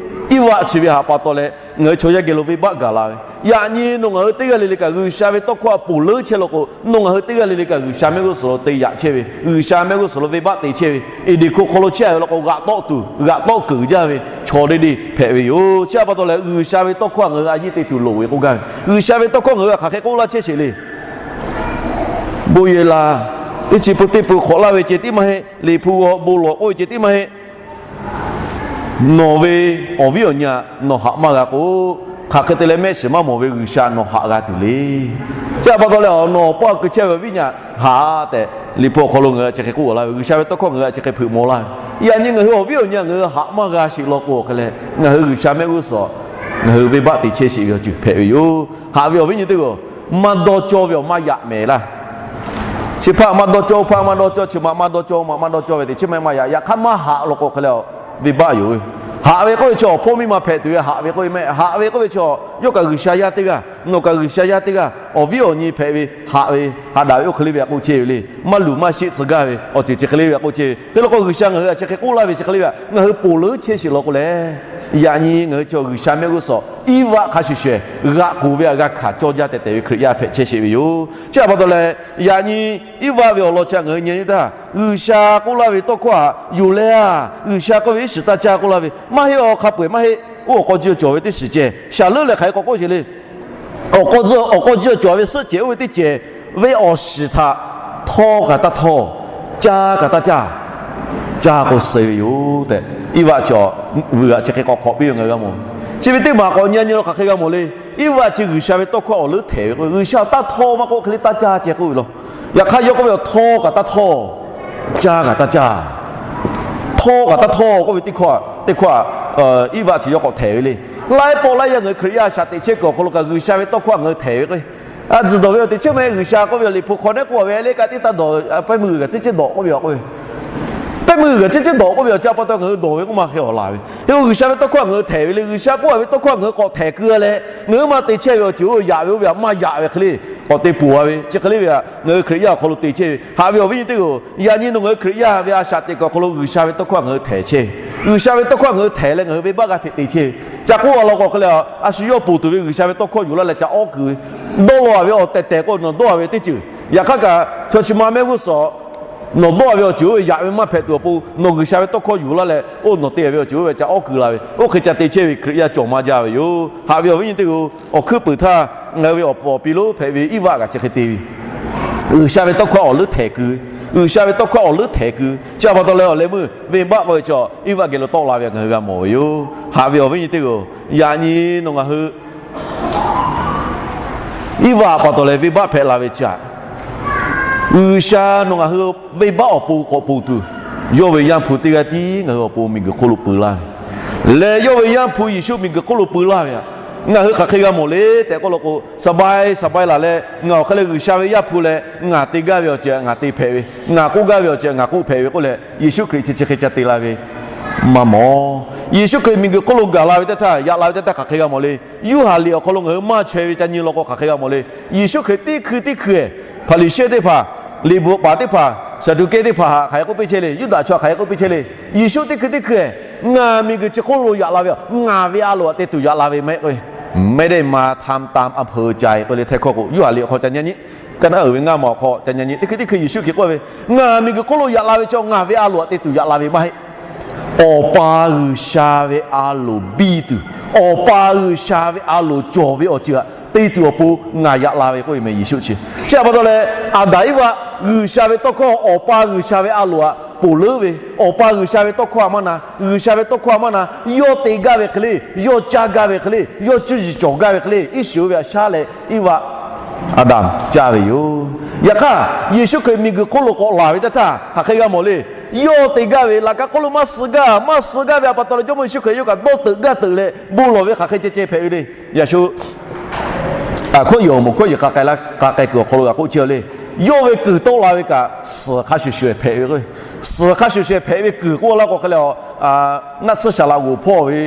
Iˉvaˆ chi ve htaꞈ pa taw leh ngaˬ hui chaw yaˇ geh lo venˇbaˆ gaˬ la ve. Yaꞈ nyi nawˬ ngaˬ hui teˇ g'aˇ le le kaꞈ G'uiˬsha ve tawˇ hkawˇ htaꞈ ponˬ leuˉ chehˇ law k'o, nawˬ ngaˬ hui teˇ g'aˇ le le kaꞈ G'uiˬsha mehˆ g'uˇ suhˍ lo te yaꞈ chehˇ ve, G'uiˬsha mehˆ g'uˇ suhˍ lo venˇbaˆ te chehˇ ve, Eˍdeˍkoˆ hk'aw lo chehˇ ve law k'o g'aꞈ tawˆ tuˬ g'aꞈ tawˆ keunˍ jaˇ ve chaw deˇ deˇ hpehꞈ ve yoˬ. Chi pa taw leh G'uiˬsha ve tawˇ hkawˇ htaꞈ ngaˬ hui a yiˇ te tuˬ loˍ ve k'oˆ gaˇ ve, G'uiˬsha ve tawˇ hkawˇ ngaˬ hui htaꞈ hk'aˬ hk'e k'oˆ laˇ chehˇ sheˍ le. Bon yehˬ laˬ, teˇ chi pui teˇ pui hk'awꞈ laˇ ve ceh tiˉ maˇ heˆ. Liꞈ hpu g'aw bon lawˬ k'oˆ ve ceh tiˉ maˇ heˆ. Nawˬ ve awˬ viˉ awˬ nyi htaꞈ nawˬ haꞈ maˇ g'a k'o, hk'aˬ hk'e te leh mehˆ shiˍ maˇ mawˬ ve G'uiˬsha nawˬ haꞈ g'a tuˬ le. Chi pa taw leh nawˬ pawˆ keu chehˇ ve awˬ viˉ awˬ nyi htaꞈ haꞈ tehꞈ Liꞈ hpu awˬ hk'aw lo ngaˬ hui chi hk'e k'oˆ laˇ ve, G'uiˬsha ve tawˇ hkawˇ ngaˬ hui htaꞈ chi hk'e hpeuꞈ maw laˇ ve. Yaꞈ nyi ngaˬ hui awˬ viˉ awˬ nyi htaꞈ ngaˬ hui haꞈ maˇ g'a sheˍ law k'o hk'e leh, ngaˬ hui G'uiˬsha mehˆ g'uˇ suhˍ ngaˬ hui venˇbaˆ te chehˇ sheˍ ve awˬ ceuˬ hpehꞈ ve yoˬ. Haꞈ ve awˬ viˉ nyi teˇ g'aˇ-oˬ, maˇ dawˇ cawˇ ve awˬ maˇ yaꞈ mehˍ laˇ. Chi hpaˇ maˇ dawˇ cawˇ, oˇ hpaˇ maˇ dawˇ cawˇ, chi ma maˇ dawˇ cawˇ, ma maˇ dawˇ cawˇ ve teꞈ chiˉ maˇ maˇ yaꞈ. Yaꞈ hk'aˇ maˇ haꞈ law k'o hk'e leh, venˇbaˆ yoˬ ve. Haꞈ ve k'oˆ ve chaw awˬ hpawˇ miˇ ma hpehꞈ tuˬ ve haꞈ ve k'oˆ ve mehˆ. Haꞈ ve k'oˆ ve chaw yawˇ kaꞈ G'uiˬsha yaˇ teˇ g'aˇ, nawˬ kaꞈ G'uiˬsha yaˇ teˇ g'aˇ, awˬ viˉ awˬ nyi hpehꞈ ve haꞈ ve, haꞈ daꞈ ve oˇ hk'e le ve htaꞈ k'oˆ chehˇ ve le. Maˇ luˬ maˇ sheˆ tcuh gaˇ ve awˬ ceuˬ chi hk'e le ve htaꞈ k'oˆ chehˇ ve. Hk'e law k'o G'uiˬsha ngaˬ hui htaꞈ chi hk'e k'oˆ laˇ ve chi hk'e le ve htaꞈ ngaˬ hui ponˬ leuˉ chehˇ sheˍ law k'o leh, yaꞈ nyi ngaˬ hui chaw G'uiˬsha mehˆ g'uˇ suhˍ Iˉvaˆ hk'a shuˍ shuˍ g'aꞈ k'oˬ ve htaꞈ g'a hkanˍ cawˇ jaˇ tehꞈ tehꞈ ve Hkriꞈ yaˇ hpehꞈ chehˇ sheˍ ve yoˬ. Chi pa taw leh, yaꞈ nyi Iˉvaˆ ve awˬ lawn chi htaꞈ ngaˬ hui nyi nyi htaˇ, G'uiˬsha k'oˆ laˇ ve tawˇ hkawˇ htaꞈ yonˍ leh a, G'uiˬsha k'oˆ ve iˉ shiˍ taˇ caˇ k'oˆ laˇ ve maˇ heˆ. Awˬ hk'a peu-eˬ maˇ heˆ. Oˇ awˬ k'aw ji cawˬ ve teˇ shiˍ ceh shaˍ leuˉ leh hk'aˬ hk'e k'awꞈ k'oˆ sheˍ le. Awˬ k'aw ji, awˬ k'aw ji cawˬ ve suhˆ cehˬ oˇ ve teˇ cehˬ ve awˬ shiˍ htaꞈ htawˇ kaꞈ taˇ htawˇ, caˇ kaꞈ taˇ caˇ, caˇ k'o suh ve yoˬ tehꞈ, Iˉvaˆ chi vuiˬ g'aꞈ chi hk'e k'awꞈ hk'awꞈ piˇ ve ngaˬ hui g'a mawˬ. Chi ve teˇ maˬ k'awꞈ nyi nyi law hk'aˬ hk'e g'a mawˬ le. Iˉvaˆ chi G'uiˬsha ve tawˇ hkawˇ awˬ leuˉ htehˍ ve k'o, G'uiˬsha taˇ htawˇ maˇ k'oˆ hk'e le taˇ caˇ ceh k'oˆ ve law. Yaꞈ hk'aˇ yawˇ k'oˆ ve, htawˇ kaꞈ taˇ htawˇ, caˇ kaꞈ taˇ caˇ, htawˇ kaꞈ taˇ htawˇ k'oˆ ve teˇ hkawˇ, teˇ hkawˇ Iˉvaˆ chi yawˇ k'awꞈ htehˍ ve le. Laiˉ pawˆ laiˉ yaˇ ngaˬ hui Hkriꞈ yaˇ shaꞈ teꞈ chehˇ kuiˬ awˬ hk'aw lo kaꞈ G'uiˬsha ve tawˇ hkawˇ ngaˬ hui htehˍ ve k'o, a tzuhˬ dawˬ ve awˬ teꞈ chehˇ maˇ heˆ. G'uiˬsha k'oˆ ve awˬ Liꞈ hpu hk'aw nehˉ k'oˆ ve le kaꞈ teˇ taˇ dawˬ, pehˇ meuˇ g'uiˬ g'aꞈ teˇ cehˇ dawˬ k'oˆ ve k'o, pehˇ meuˇ g'uiˬ g'aꞈ teˇ cehˇ dawˬ k'oˆ ve awˬ chi pa taw ngaˬ hui dawˬ ve k'oˆ maˇ hk'e awˬ laˬ ve. Hk'e k'o G'uiˬsha ve tawˇ hkawˇ ngaˬ hui htehˍ ve le. G'uiˬsha k'oˆ ve tawˇ hkawˇ ngaˬ hui k'awꞈ htehˍ keu leh, ngaˬ hui maˇ te chehˇ ve awˬ ceuˬ oˇ yaꞈ ve oˇ ve htaꞈ maˇ yaꞈ ve hk'e le, k'awꞈ te ponˬ a ve chi hk'e le ve htaꞈ ngaˬ hui Hkriꞈ yaˇ awˬ hk'aw lo te chehˇ ve. Haꞈ ve awˬ viˉ nyi teˇ g'aˇ-oˬ, yaꞈ nyi nawˬ ngaˬ hui Hkriꞈ yaˇ ve a shaꞈ teꞈ kuiˬ awˬ hk'aw lo G'uiˬsha ve tawˇ hkawˇ ngaˬ hui htehˍ chehˇ ve. G'uiˬsha ve tawˇ hkawˇ ngaˬ hui htehˍ leh ngaˬ hui venˇbaˆ g'a hteꞈ te chehˇ ve. Ca k'oˆ a law k'o hk'e le, a shu yawˇ ponˬ tuˬ ve G'uiˬsha ve tawˇ hkawˇ yuˬ laˇ leh ca awˉ kuiˬ ve, dawˇ law a ve awˬ tehˬ tehˬ k'o nawˬ dawˇ a ve teˇ ceuˬ. Yaꞈ hk'aˇ kaꞈ chaw chi ma mehˆ g'uˇ suhˍ Nawˬ dawˇ ve awˬ ceuˬ oˇ ve yaꞈ ve maˇ hpehꞈ tuˬ awˬ pon, nawˬ G'uiˬsha ve tawˇ hkawˇ yuˬ laˇ leh, oˇ nawˬ te ve awˬ ceuˬ oˇ ve ca awˉ keu la ve, oˇ hk'e ca te chehˇ ve Hkriꞈ yaˇ cawˬ maˇ jaˇ ve yoˬ. Haꞈ ve awˬ viˉ nyi teˇ hpaˍ-oˬ, awˬ hkuiˉ puiˍ htaˇ ngaˬ hui ve awˬ puˍ awˬ pi lonˉ hpehꞈ ve Iˉvaˆ kaꞈ chi hk'e te ve, G'uiˬsha ve tawˇ hkawˇ awˬ leuˉ htehꞈ ku, G'uiˬsha ve tawˇ hkawˇ awˬ leuˉ htehꞈ ku. Chi pa taw leh awˬ leh meuˇ venˇbaˆ k'oˆ ve chi Iˉvaˆ geh lo tawˆ la ve ngaˬ hui g'a mawˬ ve yoˬ. Haꞈ ve awˬ viˉ nyi teˇ hpaˍ-oˬ, yaꞈ nyi nawˬ ngaˬ hui Iˉvaˆ pa taw leh venˇbaˆ hpehꞈ la ve chi aꞈ, G'uiˬsha nawˬ ngaˬ hui venˇbaˆ awˬ pon k'awꞈ ponˬ tuˬ, yawˇ ve Yaˇ hpu teˇ g'aˇ tiˉ ngaˬ hui awˬ pon miˬguiˬ hk'oˆ lo peu laˇ ve leh, yawˇ ve Yaˇ hpu Yeˍsuˆ miˬguiˬ hk'oˆ lo peu laˇ ve aꞈ, ngaˬ hui hk'aˬ hk'e g'a mawˬ le tehꞈ k'oˆ law k'o, สบาย สบาย laˬ leh ngaˬ awˬ hk'e leh G'uiˬsha ve Yaˇ hpu leh ngaˬ te gaˇ ve awˬ ceuˬ ngaˬ te hpehꞈ ve, ngaˬ k'oˆ gaˇ ve awˬ ceuˬ ngaˬ k'oˆ hpehꞈ ve k'oˆ leh Yeˍsuˆ Hkriꞈ chi chi hk'e ca te la ve maˇ mawˬ. Yeˍsuˆ Hkriꞈ miˬguiˬ hk'oˆ lo gaˬ la ve teˇ htaˇ, yaꞈ la ve teˇ htaˇ hk'aˬ hk'e g'a mawˬ le. Yoˇhanˬ liꞈ awˬ hk'aw lo ngaˬ hui maˇ chaweh ve ca nyi law k'o hk'aˬ hk'e g'a mawˬ le. Yeˍsuˆ Hkriꞈ teˇ hkui teˇ hkui-ehˬ, Hpaˍriˍsehˇ teˇ hpaˍ, liꞈ bvuhꞈ paˍ teˇ hpaˍ, Saˍduˆkehˇ teˇ hpaˍ htaꞈ hk'aˬ hk'e k'oˆ piˇ chehˇ le. Yuˇdaꞈ chaw htaꞈ hk'aˬ hk'e k'oˆ piˇ chehˇ le. Yeˍsuˆ teˇ hkui teˇ hkui-ehˬ, ngaˬ miˬguiˬ chi hk'oˆ lo yaꞈ la ve, ngaˬ ve a loˍ htaꞈ te tuˬ yaꞈ la ve maˇ heˆ k'o, ไม่ได้มาทำตามอำเภอใจ k'oˆ le htehˇ hkawˇ k'o, Yoˇhanˬ liꞈ awˬ hk'aw ca nyi nyi, ka naˉ uiˍ ve ngaˇ ma awˬ hk'aw ca nyi nyi, teˇ hkui teˇ hkui Yeˍsuˆ Hkriꞈ k'oˆ ve, ngaˬ miˬguiˬ hk'oˆ lo yaꞈ la ve chi ngaˬ ve a loˍ htaꞈ te tuˬ yaꞈ la ve maˇ heˆ. Awˬ pa G'uiˬsha ve a loˍ biˇ tuˬ, Awˬ pa G'uiˬsha ve a loˍ cawˬ ve awˬ ceuˬ htaꞈ te tuˬ awˬ pon ngaˬ yaꞈ la ve k'oˆ ve meh Yeˍsuˆ chi. Chi htaꞈ pa taw leh, Aˍdanˍ Iˉvaˆ G'uiˬsha ve tawˇ hkawˇ, Awˬ pa G'uiˬsha ve a loˍ htaꞈ ponˬ leuˉ ve, Awˬ pa G'uiˬsha ve tawˇ hkawˇ htaꞈ maˇ na, G'uiˬsha ve tawˇ hkawˇ htaꞈ maˇ na, yawˇ te gaˇ ve hk'e le, yawˇ caˇ gaˇ ve hk'e le, yawˇ cuˇ yiˍ cawˬ gaˇ ve hk'e le, iˉ shiˍ oˇ ve htaꞈ shaˉ leh Iˉvaˆ Aˍdanˍ caˇ ve yoˬ. Yaꞈ hk'aˇ, Yeˍsuˆ Hkriꞈ miˬguiˬ hk'oˆ lo k'awꞈ laˬ ve teˇ htaˇ hk'aˬ hk'e g'a mawˬ le. Yawˇ te gaˇ ve laꞈ ka hk'oˆ lo maˇ suh gaˇ, maˇ suh gaˇ ve htaꞈ pa taw leh Jawˇ mawˇ Yeˍsuˆ Hkriꞈ yawˇ kaꞈ dawˇ teuꞈ gaˇ teuꞈ leh bon lawˬ ve hk'aˬ hk'e ceh ceh hpehꞈ ve le. Yaꞈ shu, aˬ, hkawˇ yehˬ awˬ moˍ hkawˇ yehˬ k'a k'ai kuiˬ awˬ hk'aw lo g'a k'oˆ chehˇ le. Yawˇ ve kuiˬ tawˆ la ve kaꞈ suhˍ hk'a shuˍ shuˍ hpehꞈ ve k'o, suhˍ hk'a shuˍ shuˍ hpehꞈ ve kuiˬ k'oˆ laˇ k'o hk'e leh, naˆ tsuhˇ shaˍ laꞈ g'oˍ hpawˇ ve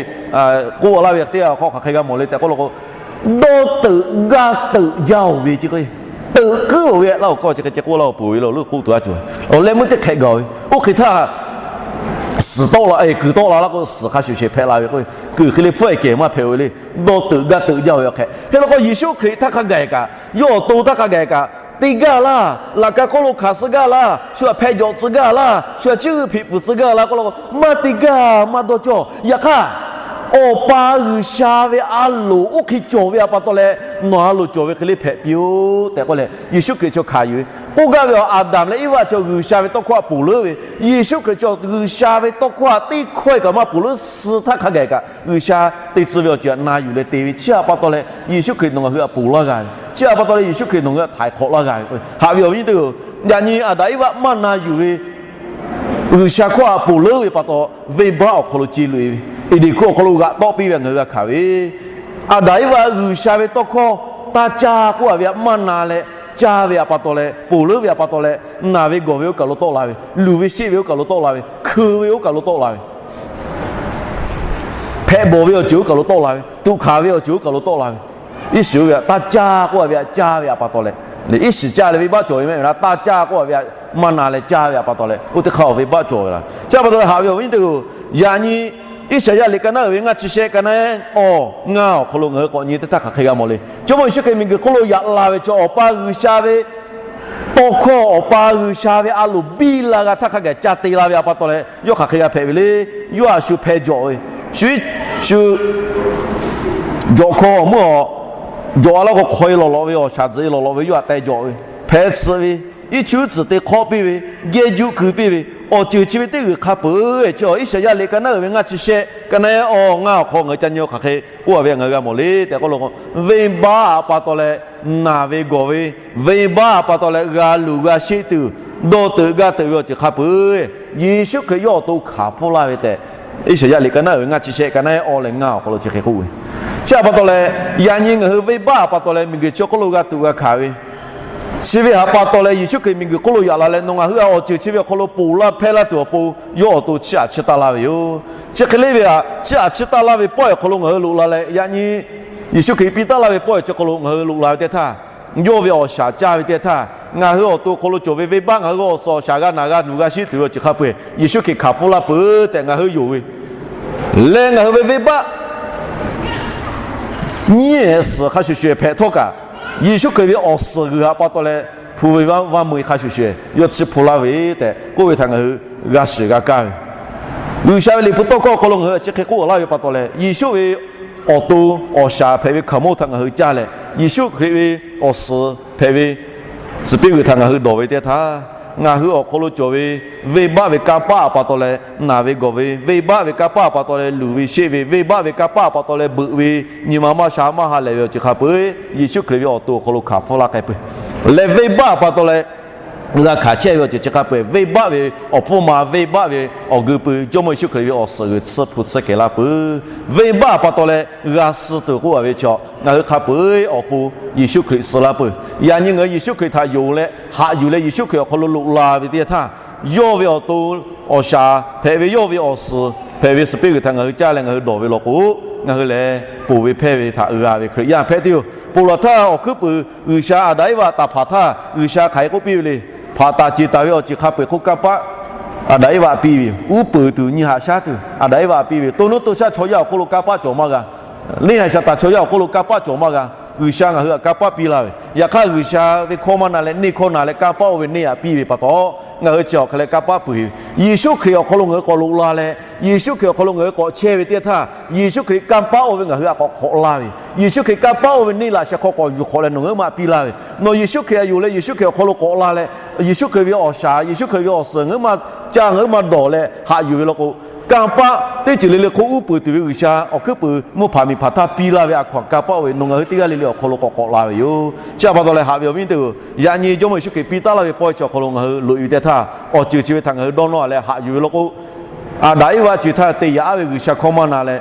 k'oˆ laˇ ve teˇ yanˇ hk'aw hk'aˬ hk'e g'a mawˬ le tehꞈ k'oˆ law k'o, dawˇ teuꞈ gaˇ teuꞈ jaˇ-oˬ ve ce k'o, teuꞈ kuiˉ-oˬ ve laˇ-oˬ kawˇ chi hk'e ceh k'oˆ laˇ-oˬ peuˬ ve la leuˆ k'oˆ tuˬ a cawˬ. Awˬ leh meuˇ teˇ hk'ehꞈ gaˬ-oˬ ve, oˇ hk'e htaˇ suhˍ tawˆ la, kuiˬ tawˆ la laˇ k'o, suhˍ hk'a shuˍ shehˍ hpehꞈ la ve k'o, kuiˬ hk'e le hpfuhˆ-e kehˬ maˇ hpehꞈ-oˬ ve le. Dawˇ teuꞈ gaˇ teuꞈ jaˇ-oˬ ve awˬ hk'e. Hk'e law k'o, Yeˍsuˆ Hkriꞈ htaˇ hk'a gaˬ kaꞈ, yawˇ awˬ to htaˇ hk'a gaˬ kaꞈ, te gaˇ laˇ, laꞈ ka hk'oˆ lo hkanˍ suh gaˇ laˇ, shu htaꞈ hpeh jawꞈ tcuh gaˇ laˇ, shu htaꞈ chiˇ uiˍ hpiꞈ pfuhˍ tcuh gaˇ laˇ k'oˆ law k'o, maˇ te gaˇ maˇ dawˇ cawˇ. Yaꞈ hk'aˇ, Awˬ pa G'uiˬsha ve a loˍ oˇ hk'e cawˬ ve htaꞈ pa taw leh, nawˬ a loˍ cawˬ ve hk'e le hpehꞈ piˇ-oˆ tehꞈ k'oˆ leh, Yeˍsuˆ Hkriꞈ chaw hkanˍ yuˬ ve. K'oˆ gaˇ ve, Aˍdanˍ leh Iˉvaˆ chaw G'uiˬsha ve tawˇ hkawˇ htaꞈ ponˬ leuˉ ve, Yeˍsuˆ Hkriꞈ chaw G'uiˬsha ve tawˇ hkawˇ htaꞈ teˇ hkawehˇ kaꞈ maˇ ponˬ leuˉ, suh htaˇ hk'a gaˬ kaꞈ G'uiˬsha te tcuh ve awˬ ceuˬ htaꞈ na yuˬ leh te ve. Chi htaꞈ pa taw leh Yeˍsuˆ Hkriꞈ nawˬ ngaˬ hui htaꞈ ponˬ laˇ g'a ve, chi htaꞈ pa taw leh Yeˍsuˆ Hkriꞈ nawˬ ngaˬ hui htaꞈ htaiˍ hk'awꞈ laˇ g'a ve. Haꞈ ve awˬ viˉ nyi teˇ hpaˍ-oˬ, yaꞈ nyi Aˍdanˍ Iˉvaˆ maˇ na yuˬ ve G'uiˬsha hkawˇ htaꞈ ponˬ leuˉ ve pa taw, venˇbaˆ awˬ hk'aw lo ce loꞈ-e ve, Eˍdenˍ hkawˇ awˬ hk'aw lo g'aꞈ tawˆ piˇ ve ngaˬ hui g'a hkanˍ ve, Aˍdanˍ Iˉvaˆ G'uiˬsha ve tawˇ hkawˇ taˇ caˇ k'oˆ-a ve htaꞈ maˇ na leh, caˇ ve htaꞈ pa taw leh, ponˬ leuˉ ve htaꞈ pa taw leh, naˬ ve gawˬ ve oˇ kaˬ lo tawˆ la ve, luˬ ve sheˆ ve oˇ kaˬ lo tawˆ la ve, hkeu ve oˇ kaˬ lo tawˆ la ve, hpehꞈ bawˬ ve awˬ ceuˬ oˇ kaˬ lo tawˆ la ve, tuꞈ hkanˍ ve awˬ ceuˬ oˇ kaˬ lo tawˆ la ve, iˉ shiˍ oˇ ve htaꞈ taˇ caˇ k'oˆ-a ve htaꞈ caˇ ve htaꞈ pa taw leh, iˉ shiˍ caˇ leh venˇbaˆ cawˬ ve maˇ heˆ ve htaꞈ taˇ caˇ k'oˆ-a ve htaꞈ maˇ na leh caˇ ve htaꞈ pa taw leh, oˇ teˇ hk'aˇ awˬ venˇbaˆ cawˬ ve laˇ. Chi htaꞈ pa taw leh haꞈ ve awˬ viˉ nyi teˇ hpaˍ-oˬ, yaꞈ nyi Iˉsaˍyaˆ liꞈ ka naˉ uiˍ ve ngaˇ chi shehˆ, ka naˉ-ehˉ awˬ ngaˇ awˬ hk'aw lo ngaˬ hui k'awꞈ nyi teˇ htaˇ hk'aˬ hk'e g'a mawˬ le. Jawˇmawˇ Yeˍsuˆ Hkriꞈ miˬguiˬ hk'oˆ lo yaꞈ la ve chaw Awˬ pa G'uiˬsha ve tawˇ hkawˇ, Awˬ pa G'uiˬsha ve a loˍ biˇ la g'a htaˇ hk'a gaˬ ca te la ve htaꞈ pa taw leh, yawˇ hk'aˬ hk'e g'a hpehꞈ ve le. Yawˇ htaꞈ shu hpeh jawꞈ ve, shu, shu jawꞈ hkawˇ meuˇ awˬ jawꞈ-a laˇ k'o, hk'aw-e lawˬ lawꞈ ve, awˬ shaˍ tzuhꞈ-e lawˬ lawꞈ ve yawˇ htaꞈ teh jawꞈ ve, hpeh tsuhꞈ ve, iˉ chuˉ tcuhˍ te hk'awˆ piˇ ve, geh juˆ keu piˇ ve, awˬ ceuˬ chi ve teˇ g'uiˬ hk'a peuˬ-e. Chi Iˉsaˍyaˆ liꞈ ka naˉ uiˍ ve ngaˇ chi shehˆ, ka naˉ-ehˉ awˬ ngaˇ awˬ hk'aw ngaˬ hui ca nyi-a hk'aˬ hk'e k'oˆ-a ve ngaˬ hui g'a mawˬ le tehꞈ k'oˆ law k'o, venˇbaˆ htaꞈ pa taw leh naˬ ve gawˬ ve, venˇbaˆ htaꞈ pa taw leh g'a luˬ g'a sheˆ tuˬ, dawˇ teuꞈ gaˇ teuꞈ ve awˬ ceuˬ hk'a peuˬ-e. Yeˍsuˆ Hkriꞈ yawˇ awˬ to hkanˍ hpfuhˇ laˇ ve tehꞈ, Iˉsaˍyaˆ liꞈ ka naˉ uiˍ ve ngaˇ chi shehˆ, ka naˉ-ehˉ awˬ leh ngaˇ awˬ hk'aw lo chi hk'e k'oˆ ve. Chi htaꞈ pa taw leh, yaꞈ nyi ngaˬ hui venˇbaˆ htaꞈ pa taw leh miˬguiˬ chi hk'oˆ lo g'a tuꞈ g'a hkanˍ ve, chi ve htaꞈ pa taw leh Yeˍsuˆ Hkriꞈ miˬguiˬ hk'oˆ lo yaꞈ la leh nawˬ ngaˬ hui awˬ ceuˬ chi ve awˬ hk'aw lo ponˬ laˇ hpehˇ laˇ tuˬ awˬ pon yawˇ awˬ to chiˇ aꞈ chiˇ taˇ laˇ ve yoˬ. Chi hk'e le ve htaꞈ chiˇ aꞈ chiˇ taˇ laˇ ve pawehˇ awˬ hk'aw lo ngaˬ hui loꞈ la leh, yaꞈ nyi Yeˍsuˆ Hkriꞈ piˇ taˉ laˇ ve pawehˇ chi hk'aw lo ngaˬ hui loꞈ la ve teˇ htaˇ, yawˇ ve awˬ shaˍ caˇ ve teˇ htaˇ, ngaˬ hui awˬ to hk'aw lo cawˬ ve venˇbaˆ ngaˬ hui awˬ suhˍ awˬ shaˍ g'a naˬ g'a luˬ g'a sheˆ tuˬ ve awˬ ceuˬ hk'a peu-eˬ Yeˍsuˆ Hkriꞈ hkanˍ hpfuhˇ laˇ peuˬ tehꞈ ngaˬ hui yonˍ ve leh, ngaˬ hui ve venˇbaˆ nyiˇ ehˍ suhˍ hk'a shuˍ shuˍ hpehꞈ htawˇ kaꞈ, Yeˍsuˆ Hkriꞈ ve awˬ suhˍ g'uiˬ htaꞈ pa taw leh pun ve vaˇ mvuh-e hk'a shuˍ shuˍ yawˇ chi hpu laˇ ve tehꞈ k'oˆ ve htaꞈ ngaˬ hui g'a shiˍ g'a kaˇ ve. G'uiˬsha ve liꞈ hpu tawˇ hkawˇ awˬ hk'aw lo ngaˬ hui a chi hk'e k'oˆ laˇ ve pa taw leh, Yeˍsuˆ ve awˬ to awˬ shaˍ hpehꞈ ve hkaoˍmonˇ htaꞈ ngaˬ hui caˇ leh, Yeˍsuˆ Hkriꞈ ve awˬ suhˍ hpehꞈ ve suhˍ piˇ g'uiˬ htaꞈ ngaˬ hui dawˬ ve teˇ htaˇ, ngaˬ hui awˬ hk'aw lo cawˬ ve venˇbaˆ ve kanˇ paˆ a pa taw leh naˬ ve gawˬ ve, venˇbaˆ ve kanˇ paˆ a pa taw leh luˬ ve sheˆ ve, venˇbaˆ ve kanˇ paˆ a pa taw leh beuꞈ ve, nyi ma maˇ sha maˇ ha lehˬ ve awˬ ceuˬ hk'a peu-eˬ Yeˍsuˆ Hkriꞈ ve awˬ to awˬ hk'aw lo hkanˍ hpfuhˇ laˇ k'ai peuˬ. Leh venˇbaˆ a pa taw leh g'a hkanˍ chehˇ ve awˬ ceuˬ chi hk'a peu-eˬ venˇbaˆ ve awˬ hpfuhˇ ma, venˇbaˆ ve awˬ geu pui Jawˇmawˇ Yeˍsuˆ Hkriꞈ ve awˬ suhˍ g'uiˬ tsuhˇ hpu tsuhˇ kehˬ laˇ peuˬ. Venˇbaˆ a pa taw leh g'a suh tuˬ k'oˆ a ve chaw ngaˬ hui hk'a peu-eˬ awˬ pon Yeˍsuˆ Hkriꞈ suh laˇ peuˬ. Yaꞈ nyi ngaˬ hui Yeˍsuˆ Hkriꞈ htaꞈ yonˍ leh haꞈ yuˬ leh Yeˍsuˆ Hkriꞈ awˬ hk'aw lo loꞈ la ve teˇ yanˇ htaˇ, yawˇ ve awˬ to awˬ shaˍ hpehꞈ ve, yawˇ ve awˬ suhˍ hpehꞈ ve suhˍ piˇ g'uiˬ htaꞈ ngaˬ hui caˇ leh ngaˬ hui dawˬ ve law k'o, ngaˬ hui lehˬ ponˬ ve hpehˇ ve htaꞈ g'a ve Hkriꞈ yaˇ hpehꞈ tuˬ yoˬ. Ponˬ laˬ htaˇ awˬ hkuiˉ puiˍ G'uiˬsha Aˍdanˍ Eˇvaꞈ taˍ hpaˍ htaˇ G'uiˬsha hk'aˬ hk'e k'oˆ piˇ ve le. Hpaꞈ taˍ ceˬ taˍ ve awˬ ceuˬ hk'a peu-eˬ hk'oˆ kanˇ paˆ Aˍdanˍ Eˇvaꞈ piˇ ve yoˬ. Uˉ peunˍ tuˬ, nyi haꞈ shaˉ tuˬ Aˍdanˍ Eˇvaꞈ piˇ ve yoˬ. To nuˇ to shaˆ chaw yaˇ awˬ hk'oˆ lo kanˇ paˆ cawˬ maˇ g'a. Neˇ haiˬ Saˍtanˍ chaw yaˇ awˬ hk'oˆ lo kanˇ paˆ cawˬ maˇ g'a. G'uiˬsha ngaˬ hui htaꞈ kanˇ paˆ piˇ laˇ ve, yaꞈ hk'aˇ G'uiˬsha ve hkawˇ maˇ na leh neˇ hkawˇ na leh kanˇ paˆ oˇ ve neˇ htaꞈ piˇ ve pa taw, ngaˬ hui chi awˬ hk'e leh kanˇ paˆ peuˬ ve. Yeˍsuˆ Hkriꞈ awˬ hk'aw lo ngaˬ hui k'awꞈ loꞈ la leh, Yeˍsuˆ Hkriꞈ awˬ hk'aw lo ngaˬ hui k'awꞈ chehˇ ve teˇ yanˇ htaˇ, Yeˍsuˆ Hkriꞈ kanˇ paˆ oˇ ve ngaˬ hui htaꞈ k'awꞈ hk'awꞈ la ve, Yeˍsuˆ Hkriꞈ kanˇ paˆ oˇ ve neˇ laꞈ sheh hk'aw k'awꞈ yuˬ hk'awꞈ leh nawˬ ngaˬ hui maˇ piˇ laˇ ve. Nawˬ Yeˍsuˆ Hkriꞈ htaꞈ yonˍ leh Yeˍsuˆ Hkriꞈ awˬ hk'aw lo k'awꞈ la leh, Yeˍsuˆ Hkriꞈ ve awˬ shaˍ, Yeˍsuˆ Hkriꞈ ve awˬ suhˍ ngaˬ hui maˇ caˇ, ngaˬ hui maˇ dawˬ leh haꞈ yuˬ ve law k'o, kanˇ paˆ teˇ ceuˬ le le hk'oˆ uˉ peunˍ tuˬ ve G'uiˬsha awˬ hkuiˉ puiˍ mvuhˇ hpaˍ miˬ hpaˍ htaˇ piˇ laˇ ve a hkaw anˬ kanˇ paˆ oˇ ve nawˬ ngaˬ hui teˇ g'aˇ le le awˬ hk'aw lo k'awꞈ k'awꞈ la ve yoˬ. Chi htaꞈ pa taw leh haꞈ ve awˬ viˉ teˇ hpaˍ-oˬ, yaꞈ nyi Jawˇmawˇ Yeˍsuˆ Hkriꞈ piˇ taˉ laˇ ve pawehˇ chi awˬ hk'aw lo ngaˬ hui loꞈ e ve teˇ htaˇ, awˬ ceuˬ chi ve htaꞈ ngaˬ hui dawˇ nawˇ leh haꞈ yuˬ ve law k'o, Aˍdanˍ Eˇvaꞈ ceuˬ htaˇ te yaꞈ aˉ ve G'uiˬsha hkawˇ maˇ na leh,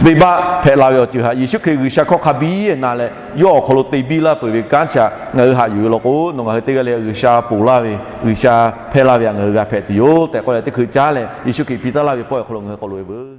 venˇbaˆ hpehꞈ la ve awˬ ceuˬ htaꞈ Yeˍsuˆ Hkriꞈ G'uiˬsha hkawˇ hk'a biˇ na leh yawˇ awˬ hk'aw lo te biˇ laˇ peuˬ ve kanˉ chi htaꞈ ngaˬ hui haꞈ yuˬ ve law k'o, nawˬ ngaˬ hui teˇ g'aˇ le G'uiˬsha ponˬ laˇ ve, G'uiˬsha hpehˇ laˇ ve htaꞈ ngaˬ hui g'a hpehꞈ tuˬ yoˬ tehꞈ k'oˆ leh, teˇ hkui caˉ leh Yeˍsuˆ Hkriꞈ piˇ taˉ laˇ ve pawehˇ awˬ hk'aw lo ngaˬ hui k'awꞈ loꞈ e veuˬ.